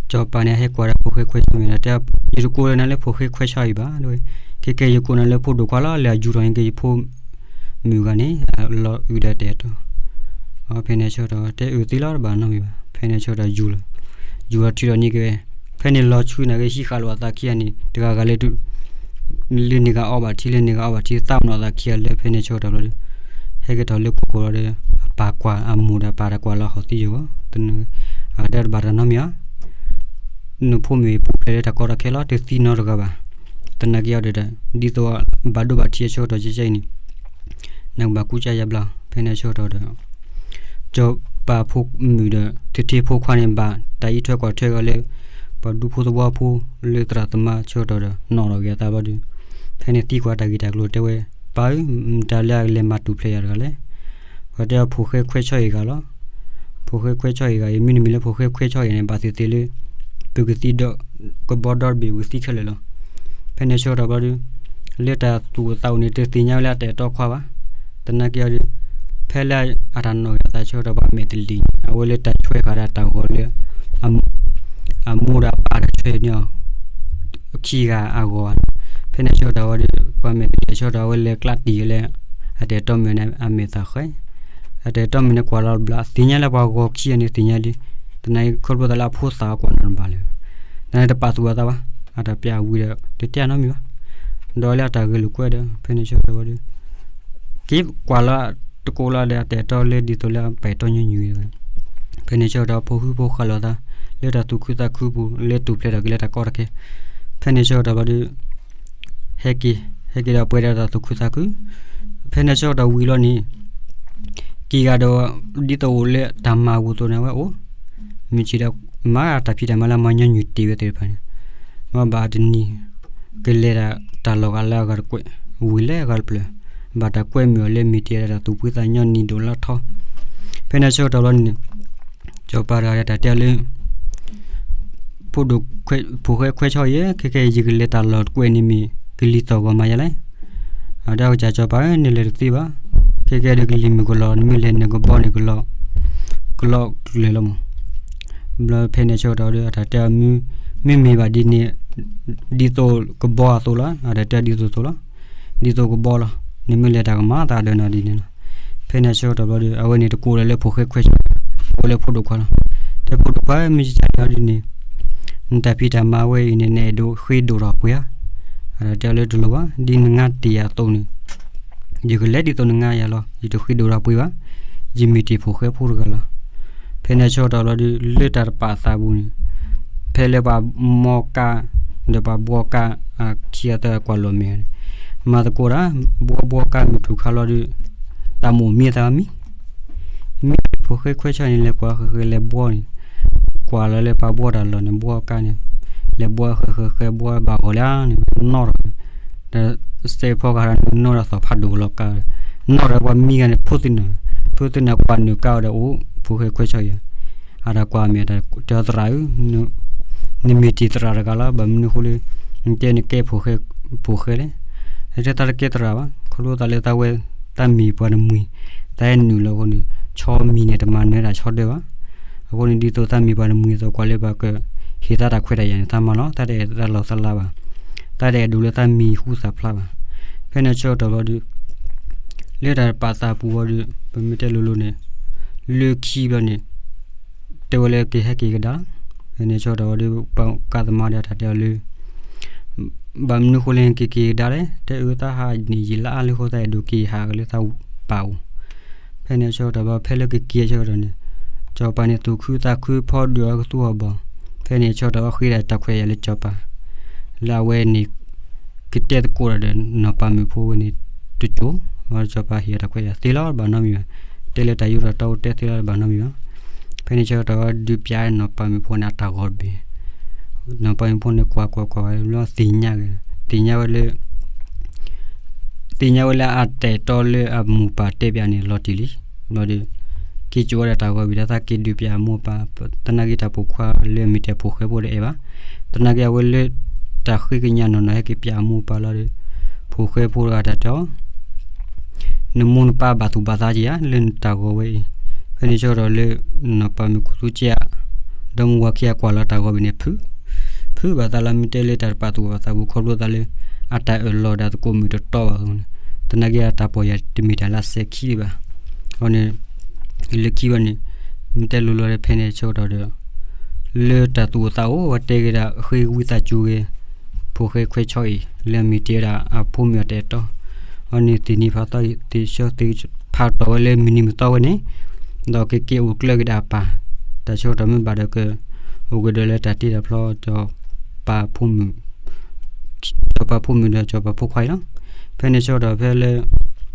စီၤပၤန့ၣ် ဟဲကွၢ်ဒီးဖိၣ်ဃဲခွဲးဆါမ့ၢ်ဒီးတဲ ယတကိးနၤလၢဖိၣ်ဃဲခွဲးဆါအံၤဘၣ်, ခဲကဲယကိးနၤလၢဖိဒိၣ်ခွါလီၤ လၢအယူၤထီၣ်န့ၣ်က့ၤယဖိမုၣ်ဂၤန့ၣ် လီၤအုၣ်ဒီးတဲာ်တီၤ ဖဲန့ၣ်ဆၢကတီၢ် တဲအုၣ်သ့လီၤတဘၣ်နီတမံၤဘၣ်. ဖဲန့ၣ်ဆၢကတီၢ်ယူၤလီၤ ယူၤလီၤထုးဒီးန့ၢ်က့ၤဝဲ ဖဲန့ၣ်လီၤဆူနာ်က့ဟံးဃာ်လိာ်အသးခံဂၤန့ၣ် တဂၤဂၤလၢ လၢန့ၣ်ဂၤအီၣ်ဘၣ်ထံ လၢန့ၣ်ဂၤအီၣ်ဘၣ်ထံ သးမနီၤသးခံဂၤလၢ ဖဲန့ၣ်ဆၢကတီၢ်ဘျီဒီး ဟဲက့ၤထီၣ်လၢခိၣ်ကိၤလီၤဒီး အပၢ်ကွၢ်အမိၢ်ဒီးပၢ်တၢ်ကွၢ်လၢဟီၣ်သံယိာ် အတဲတဘၣ်တၢ်နီတမံၤဧါ နဖိမုၣ်အံၤပူၤဖျဲးလၢတၢ်ကီတၢ်ခဲလီၤ တသံနီတဂၤဘၣ်. သနာ်က့အီၤဒီး ဒ်သိးဘၣ်ဒိဘၣ်ထံးအဆၢကတီၢ်ကဲကဲအံၤန့ၣ် နကဘၣ်ကူစါယါဘျါ ဖဲန့ၣ်ဆၢကတီၢ်ဒီး စီၤပၤဖိမုၣ်ဒီး သုးထ့ဖိခွါန့ၣ်ဘၣ် တၢ်အံးထွဲကွၢ်ထွဲဂၤလၢ ပှၤဒူဖိသဝီဖိလၢသရၣ်သမါဆၢကတီၢ်ဒီး နီၣ်ထီၣ်က့ၤအသးဘျီဒီး ဖဲန့ၣ်သံကွၢ်တၢ်ဂ့ၢ်တၢ်ကျိၤတဲဝဲ ပၢ်ဧၢ မတၤလၢအကလဲၤမၤတူၢ်ဖျဲးယၤတဂၤလဲၣ်. ပှၤတဲအီၤဖိၣ်ဃဲခွဲးဆါအံၤဂၤလီၤ. ဖိၣ်ဃဲခွဲးဆါအံၤဂၤအံၤ မ့တမ့ၢ်လၢဖိၣ်ဃဲခွဲးဆါအံၤန့ၣ် ဘၣ်သ့ၣ်သ့ၣ်လၢ ပကသံဒီး ကဘီဒီတဘ့ၣ်ပကသံခဲလၢာ်လီၤ. ဖဲန့ၣ်ဆၢကတီၢ်ဘျီဒီး လၢတၢ်သူၣ်အိၣ်သးအိၣ်န့ၣ် တသ့ၣ်ညါဝဲလၢအတၢ်အဲၣ်တီခွါဘၣ်. သနာ်က့အီၤဒီး ဖဲလၢအတၢ်နီၣ်ဂံၢ်အသးဆၢကတီၢ် ပှၤမဲာ်တလံၤန့ၣ် အဝဲလၢတၢ်ဆွဲဃာ်ဒီးတၢ်ဂီၤလၢ အမိၢ်ဒီးအပၢ်တၢ်ဆွဲန့ၢ်အီၤ ခံဂၤအဂီၢ်ဘၣ်. ဖဲန့ၣ်ဆၢကတီၢ်ဝဲဒီး ပှၤမဲာ်တလံၤဆၢကတီၢ် အဝဲလဲၤကျးတံၢ်ဝဲလၢ အတၢ်အဲၣ်တီမုၣ်န့ၣ် အမဲာ်သၣ်ဃဲ အတၢ်အဲၣ်တီမုၣ်န့ၣ် ကွၢ်လီၤဘျး သ့ၣ်ညါလၢပှၤဂီၤခံဂၤန့ၣ်သ့ၣ်ညါလံ. သနာ်က့ခီဖျိသးလၢအဖိသၣ်ကွၢ်နီတဘျီလၢၤ သနာ်က့တပာ်သူၣ်အသးဘၣ်. အတၢ်ပျးဝံၤဒီး တတဲအနီတမံၤဘၣ်. ဒီးလၢအတၢ်ဂဲၤလိာ်ကွဲဒီး ဖဲန့ၣ်ဆၢကတီၢ်ဝဲဒီး က့ၤကွၢ်လီၤတကိးလီၤဒီး အတၢ်အဲၣ်တီလၢဒ်သိးလၢအပာ်အဲၣ်တီညီနုၢ်ဝဲ ဖဲန့ၣ်ဆၢကတီၢ် ဖိဃူဖိဃာ်လိာ်သး လၢတၢ်သူၣ်ခုသးခုပူၤ လၢတူၢ်ဖျဲးထီၣ်က့ၤလၢတၢ်ကီတၢ်ခဲ ဖဲန့ၣ်ဆၢကတီၢ်ဘျီဒီး ဟဲက့ၤ ဟဲက့ၤဒီးပှဲၤဒီးတၢ်သူၣ်ခုသးခု ဖဲန့ၣ်ဆၢကတီၢ်ဝံၤလီၤန့ၣ် က့ၤဂၤဒီး ဒ်သိးအိၣ်လၢတၢ်မၤအပူၤအသိးန့ၣ် အဝဲအိၣ် မုၢ်ဆ့ၣ်ဒီး မၤတၢ်ဖံးတၢ်မၤလၢမၤညီနုၢ်တ့ၢ်ဝဲသ့ၣ်တဖၣ်န့ၣ် မ့ၢ်ဘၣ်တနံၤ ကလဲၤတၢ်လီၢ်ဂၤလၢအဂၤတကွဲး ဝံၤလၢအဂၤတဖျၢၣ် ဘၣ်တၢ်ကွဲမုာ်အီၤလၢမ့ၢ်တ့ၢ်ဒီးတၢ်သူၣ်ဖှံသးညီ နံၤဒိၣ်လါထီ ဖဲန့ၣ်ဆၢကတီၢ်ဘျီန့ၣ် စီၤပၤတဂၤဒီးတၢ်တဲအီၤလၢ ဖိဒိၣ် ဖိၣ်ဃဲခွဲးဆါအံၤ ခဲကဲယကလဲၤတၢ်လီၢ်တကွဲးန့ၣ်မ့ၢ် ကလံၤသီၣ်ဂီၤမၤယါလဲၣ်. အဒီးကစၢ်စီၤပၤဧၢ နလဲၤတသ့ဘၣ်. ခဲကဲဒီးကလံၤမုၢ်ကလီၤ နမ့ၢ်လဲၤနကဘီန့ၣ်ကလီၤ ကလီၤကျၢၤလီၤမး. ဘျီဖဲန့ၣ်ဆၢကတီၢ်ဒီး အတၢ်တဲအီၤ မ့မ့ၢ်ဘၣ်ဒ်န့ၣ် ဒ်သိးကဘီအသိးလီၤ, အတၢ်တဲဒ်သိးသိးလီၤ, ဒ်သိးကဘီလီၤ, နမ့ၢ်လဲၤတၢ်ကမၤသးဒီးနီၤဒ်န့ၣ်လီၤ. ဖဲန့ၣ်ဆၢကတီၢ်ဘျီဒီး အဝဲန့ၣ်တကိးဒီးလၢဖိၣ်ဃဲခွဲးဆၢ, ကိးလၢဖိဒိၣ်ခွါလီၤ. တဲဖိဒိၣ်ခွါ မ့ၢ်ကစၢ်ဒ်န့ၣ် နတၢ်ဖံးတၢ်မၤဝဲအံၤန့ၣ် နအဲၣ်ဒိးဃ့ဒိၣ်ထီၣ်ပှ့ၤဧါ. အတၢ်တဲအီၤလၢတလိၣ်ဘၣ်, ဒ်နငါတ့ၢ်ယၤအသိးန့ၣ် ယကလဲၤဒ်သိးနငါယၤလီၤ, ယတဃ့ဒိၣ်ထီၣ်ပှ့ၤဘၣ်, ယမ့ၢ်တ့ၢ်ဖိၣ်ဃဲဖိတဂၤလီၤ. ဖဲန့ၣ်ဆၢကတီၢ်ဘျီဒီး လၢတၢ်တပာ်သးပူၤန့ၣ် ဖဲလၢပှၤမီၢ်ကၣ် ဒီးပှၤဘှီကၣ် အခံဂၤသၢဂၤကွၢ်လိာ်မဲာ်န့ၣ် မၤသကိးတၢ် ဘှီဘှီကၣ်မုၢ်ထူၣ်ခါလီၤဒီး တၢ်မိၣ်မံသးမံ မ့ၢ်ဖိၣ်ဃဲခွဲးဆၢန့ၣ် လဲၤကွၢ်ဃဲၤဃဲၤလဲၤဘှီန့ၣ် ကွၢ်လီၤလၢပှၤဘှီတၢ်လီၢ်န့ၣ် ဘှီကၣ်န့ၣ် လဲၤဘှီဃဲၤဃဲၤဃဲၤဘှီဘၣ်ဂီၤလံန့ၣ် နီၣ်ထီၣ်န့ၣ် ဒီးစဲးဖီကဟးဒီးနီၣ်ဒီးသီၣ်ဖးဒိၣ်လီၤကါ နီၣ်ဒီးပှၤမံဂၤန့ၣ် ဖိသ့ၣ်နၤ ဖိသ့ၣ်နၤကွၢ်နုာ်ကါအီၤဒီးအိၣ် ဖိၣ်ဃဲခွဲးဆၢအံၤ အတၢ်ကွၢ်အမဲာ်တၢ်တဲသရၣ်ဧၢ နမ့ၢ်တ့ၢ်သရၣ်တဂၤလီၤ ဘၣ်မနုၤအဃိလၢ နတဲနကဲဖိၣ်ဃဲ ဖိၣ်ဃဲလဲၣ် နတဲသးတကဲသရၣ်ဘၣ် ခီဖျိသးလၢသးဝဲ သးမ့ၢ်ပှၤတမှံၤ သးဟဲနုာ်လီၤအဃိန့ၣ် ဆီမံၤန့ၣ် တမၤနၢၤတၢ်ဆီဒၢဘၣ် အဃိန့ၣ် ဒ်သိးသးမ့ၢ်ပှၤတမှံၤအသိး ကွၢ်လၢပှၤကဟ့ၣ်သးတၢ်ခွဲးတၢ်ယာ်န့ၣ် သးမၤလီၤ သးတအဲၣ်တၢ်လီၢ်သးလါဘၣ် သးတအဲၣ်ဒိးလၢသးမံၤဟူသၣ်ဖျါဘၣ် ဖဲန့ၣ်ဆၢကတီၢ်ဘျီဒီး လၢတၢ်ပာ်သးပူၤဝံၤဒီး ပမ့ၢ်တဲလိၤလိၤန့ၣ် လၢခံဘျီန့ၣ် တဲဝဲလၢကဟဲက့ၤကဒါလီၤ ဖဲန့ၣ်ဆၢကတီၢ်ဝံၤဒီး ပှၤကါသမါဒီးတၢ်တဲအီၤလၢ ဘၣ်မနုၤဃိလၢက့ၤက့ၤကဒါလဲၣ် တဲအၢသးဟးန့ၣ်ယံာ်လၢအါလၢဃိသးအဲၣ်ဒိးက့ၤဟးက့ၤလၢသး ပာ်အိၣ် ဖဲန့ၣ်ဆၢကတီၢ်ဘျီ ဖဲလၢကက့ၤဆၢကတီၢ်န့ၣ် စီၤပၤန့ၣ်သူၣ်ခုသးခုဖီဒုးအီၤကသူအီၤဘီၣ် ဖဲန့ၣ်ဆၢကတီၢ်ဘျီဃ့ဒၣ်တၢ်ခွဲးယာ်လၢစီၤပၤ လၢအဝဲန့ၣ် ကတဲသကိးဒီးနီၢ်ပၤမုၣ်ဖိဝဲန့ၣ်တစိၤ စီၤပၤဟ့ၣ်အီၤတၢ်ခွဲးယာ်သ့လီၤတဘၣ်နီတမံၤဘၣ် တဲလၢတၢ်ယိးတၢ်တီအိၣ်တဲသ့လီၤတဘၣ်နီတမံၤဘၣ် ဖဲန့ၣ်ဆၢကတီၢ်ဒုးပျးနီၢ်ပၤမုၣ်ဖိန့ၣ်အတၢ်ဂီၤတဘ့ၣ် နီၢ်ပၤမုၣ်ဖိန့ၣ်ကွၢ်ကွၢ်ကွၢ်ဝဲဘျီသ့ၣ်ညါဂ့ၤ သ့ၣ်ညါဝဲလၢ သ့ၣ်ညါဝဲလၢအတၢ်အဲၣ်တီလၢအမိၢ်ပၢ်တဲပၠးန့ၣ် လီၤတံၢ်လံ. ဘျီဒီး က့ၤကၠိဝဲဒၣ်တၢ်ဂီၤဝံၤဒီး သးက့ၤဒုးပၠးအမိၢ်ပၢ် သနာ်က့တၢ်ပိာ်ခွါလၢအမ့ၢ်တဲဖိၣ်ဃဲဖိဒီးအဲၣ်ဘၣ်. သနာ်က့အဝဲလၢတၢ်ဃ့ကညးနီၢ်နီၢ်ဟဲက့ၤပၠးအမိၢ်ပၢ်လီၤဒီး ဖိၣ်ဃဲဖိတဂၤတၢ်တဲအီၤ နမိၢ်နပၢ်ဘၣ်သူၣ်ဘၣ်သးက့ၤဧါ လၢနတၢ်ဂီၤဝဲအံၤ. ဖဲန့ၣ်ဆၢကတီၢ်လၢ နီၢ်ပၤမုၣ်ခူသူက့ဧါ ဒီမါဝၤခံဂၤကွၢ်လီၤတၢ်ဂီၤဝံၤန့ၣ် ဖု ဖုးဘၣ်သးလီၤ မ့ၢ်တဲလၢတၢ်တပာ်သူၣ်ပာ်သးပူၤ ခီဖျိသးလၢ အတၢ်အၢၣ်လီၤဒီးသကိးမုၣ်တတီဘၣ်အဃိန့ၣ် သနာ်က့အတၢ်ပီၢ်ယၢ်တမ့ၢ်တၢ်လၢအစဲၤခံဒံးဘၣ်. အဃိန့ၣ် လၢခံဘၣ်န့ၣ် မ့ၢ်တဲလိၤလိၤဒီးဖဲန့ၣ်ဆၢကတီၢ်ဒီး လၢတၢ်သူၣ်အိၣ်သးအိၣ် အဝဲတဲက့ၤဒၣ်ဃ့ဝံသးစူၤဂ့ၤ ဖိၣ်ဃဲခွဲးဆီအံၤ လၢအမ့ၢ်တဲဒၣ်အဖိမုၣ်အတၢ်အဲၣ်တီ အဃိန့ၣ် သ့ၣ်နံၤဖးသီ သ့ၣ်ဆၢသ့ၣ်ဖးတီၢ်ဝဲလၢမုၢ်နံၤမုၢ်သီဝဲန့ၣ် ဒီးကက့ၤအိၣ်ကျၢၤက့ၤဒၣ်အပၢ် တၢ်ဆၢကတီၢ်မ့ၢ်ဘၣ်ဒီးက အိၣ်ကဒီးလၢတၢ်တ့တၢ်ဖျီ စီၤပၤဖိမုၣ် စီၤပၤဖိမုၣ်ဒီးစီၤပၤဖိခွါအံၤလီၤ. ဖဲန့ၣ်ဆၢကတီၢ်ဖဲလၢ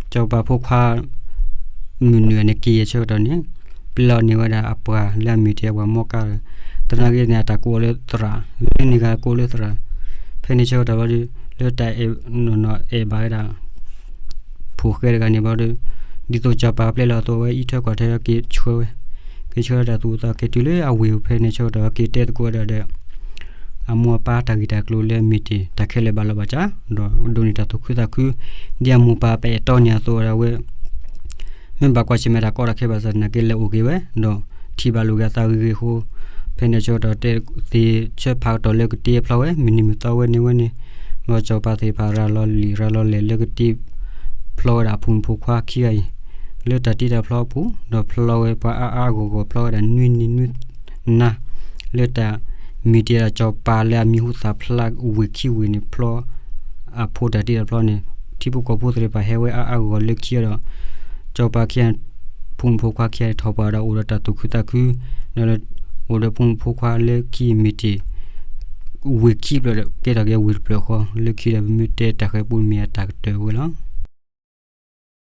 စီၤပၤဖိခွါ မုၢ်နုာ်န့ၣ်က့ၤဆၢကတီၢ်န့ၣ် ပျဲလီၤန့ၢ်ဝဲဒၣ်အပှၤလၢအမ့ၢ်တဲပှၤမီၢ်ကါဒီး သနာ်က့န့ၣ် အတၢ်ကိးအီၤလၢသရၣ် လၢန့ၣ်ဂၤကိးလၢသရၣ် ဖဲန့ၣ်ဆၢကတီၢ်ဘျီဒီး လၢတၢ်အဲၣ်နီၢ်နီၢ်အဲၣ်ဘၣ်ဝဲဒၣ် ဖိၣ်ဃဲတဂၤန့ၣ်ဘျီဒီး ဒ်သိးစီၤပၤပျဲလီၤအသိးဝဲအံးထွဲကွၢ်ထွဲက့ၤဆှၢဝဲ က့ၤဆှၢတၢ်သူၣ်အသးက့ၤတုၤလၢအဝ့ၢ်ဖဲန့ၣ်ဆၢကတီၢ်က့ၤတဲသကိးဝဲဒၣ်ဒီး အမိၢ်အပၢ်တၢ်ဂ့ၢ်တၢ်ကျိၤလၢအမ့ၢ်တ့ၢ် တၢ်ခဲလၢာ်ဘၣ်လီၤဘၣ်စး ဒီးဒိးန့ၢ်တၢ်သူၣ်ခုသးခု ဒ်အမိၢ်ပၢ်ပအဲၣ်တီန့ၣ်အသိးဝဲဒၣ်ဝဲ မ့ၢ်ဘၣ်ကွၢ်ဆၢၣ်မဲာ်တၢ်ကီတၢ်ခဲဘၣ်ဆၣ်သနာ်က့လဲၤအိၣ်က့ၤဝဲ ဒီးထံၣ်ဘၣ်လိာ်က့ၤအသးဂ့ၤဂ့ၤအဃိ ဖဲန့ၣ်ဆၢကတီၢ်တဲသ့ဆၢဖးကတီၢ်လၢကတ့အဖျီဝဲ မုၢ်နံၤမုၢ်သီဝဲန့ၣ်ဝဲန့ၣ် ဒီးစီၤပၤသ့ၣ်တဖၣ်ရၤလီၤလံာ်ရၤလီၤလဲၢ်လၢကတ့ဖျီဝဲဒၣ်အဖိမုၣ်ဖိခွါခံဂၤအံၤ လၢတၢ်တ့တၢ်ဖျီအပူၤ ဒီးဖျီဝဲပှၤအါအါဂီၢ်ဂီၢ်ဖျီဝဲဒၣ်နွံနံၤနွံ နၤ လၢတၢ်မ့ၢ်တ့ၢ်ဒီးစီၤပၤလၢအမံၤဟူသၣ်ဖျါဝ့ၢ်ခံဝ့ၢ်န့ၣ်ဖျီ အဖိတၢ်တ့တၢ်ဖျီန့ၣ် ထံဖိကီၢ်ဖိသ့ၣ်တဖၣ်ဟဲဝဲအါအါဂီၢ်ဂီၢ်လၢခံဒီး စီၤပၤခံဂၤ ဖိမုၣ်ဖိခွါခံဂၤထီၣ်ပှၢ်ဒီးအိၣ်ဒီးတၢ်သူၣ်ခုသးခု ဒီးအိၣ်ဒီးဖိမုၣ်ဖိခွါလၢခံမ့ၢ်တ့ၢ် ဝ့ၢ်ခံဖျၢၣ်ဒီး ကဲထီၣ်က့ၤဝ့ၢ်တဖျၢၣ်ဃီ လၢခံဒီးပမ့ၢ်တဲတၢ်ဃၤပူၤမ့ၢ်အတၢ်ကတၢၢ်ဝဲလီၤ.